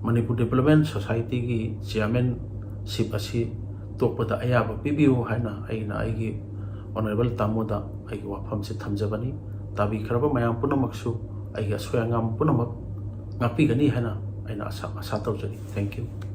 ꯃꯅꯤꯄꯨꯔ ꯗꯤꯕꯂꯞꯃꯦꯟ ꯁꯣꯁꯥꯏꯇꯤꯒꯤ ꯆꯤꯌꯥꯔꯃꯦꯟꯁꯤꯞ ꯑꯁꯤ ꯇꯣꯛꯄꯗ ꯑꯌꯥꯕ ꯄꯤꯕꯤꯌꯨ ꯍꯥꯏꯅ ꯑꯩꯅ ꯑꯩꯒꯤ ꯑꯣꯅꯔꯦꯕꯜ ꯇꯥꯃꯣꯗ ꯑꯩꯒꯤ ꯋꯥꯐꯝꯁꯦ ꯊꯝꯖꯕꯅꯤ꯫ ꯇꯥꯕꯤꯈ꯭ꯔꯕ ꯃꯌꯥꯝ ꯄꯨꯝꯅꯃꯛꯁꯨ ꯑꯩꯒꯤ ꯑꯁꯣꯏ ꯑꯉꯥꯝ ꯄꯨꯝꯅꯃꯛ ꯉꯥꯛꯄꯤꯒꯅꯤ ꯍꯥꯏꯅ ꯑꯩꯅ ꯑꯁꯥ, ꯑꯁꯥ ꯇꯧꯖꯔꯤ꯫ Thank you꯫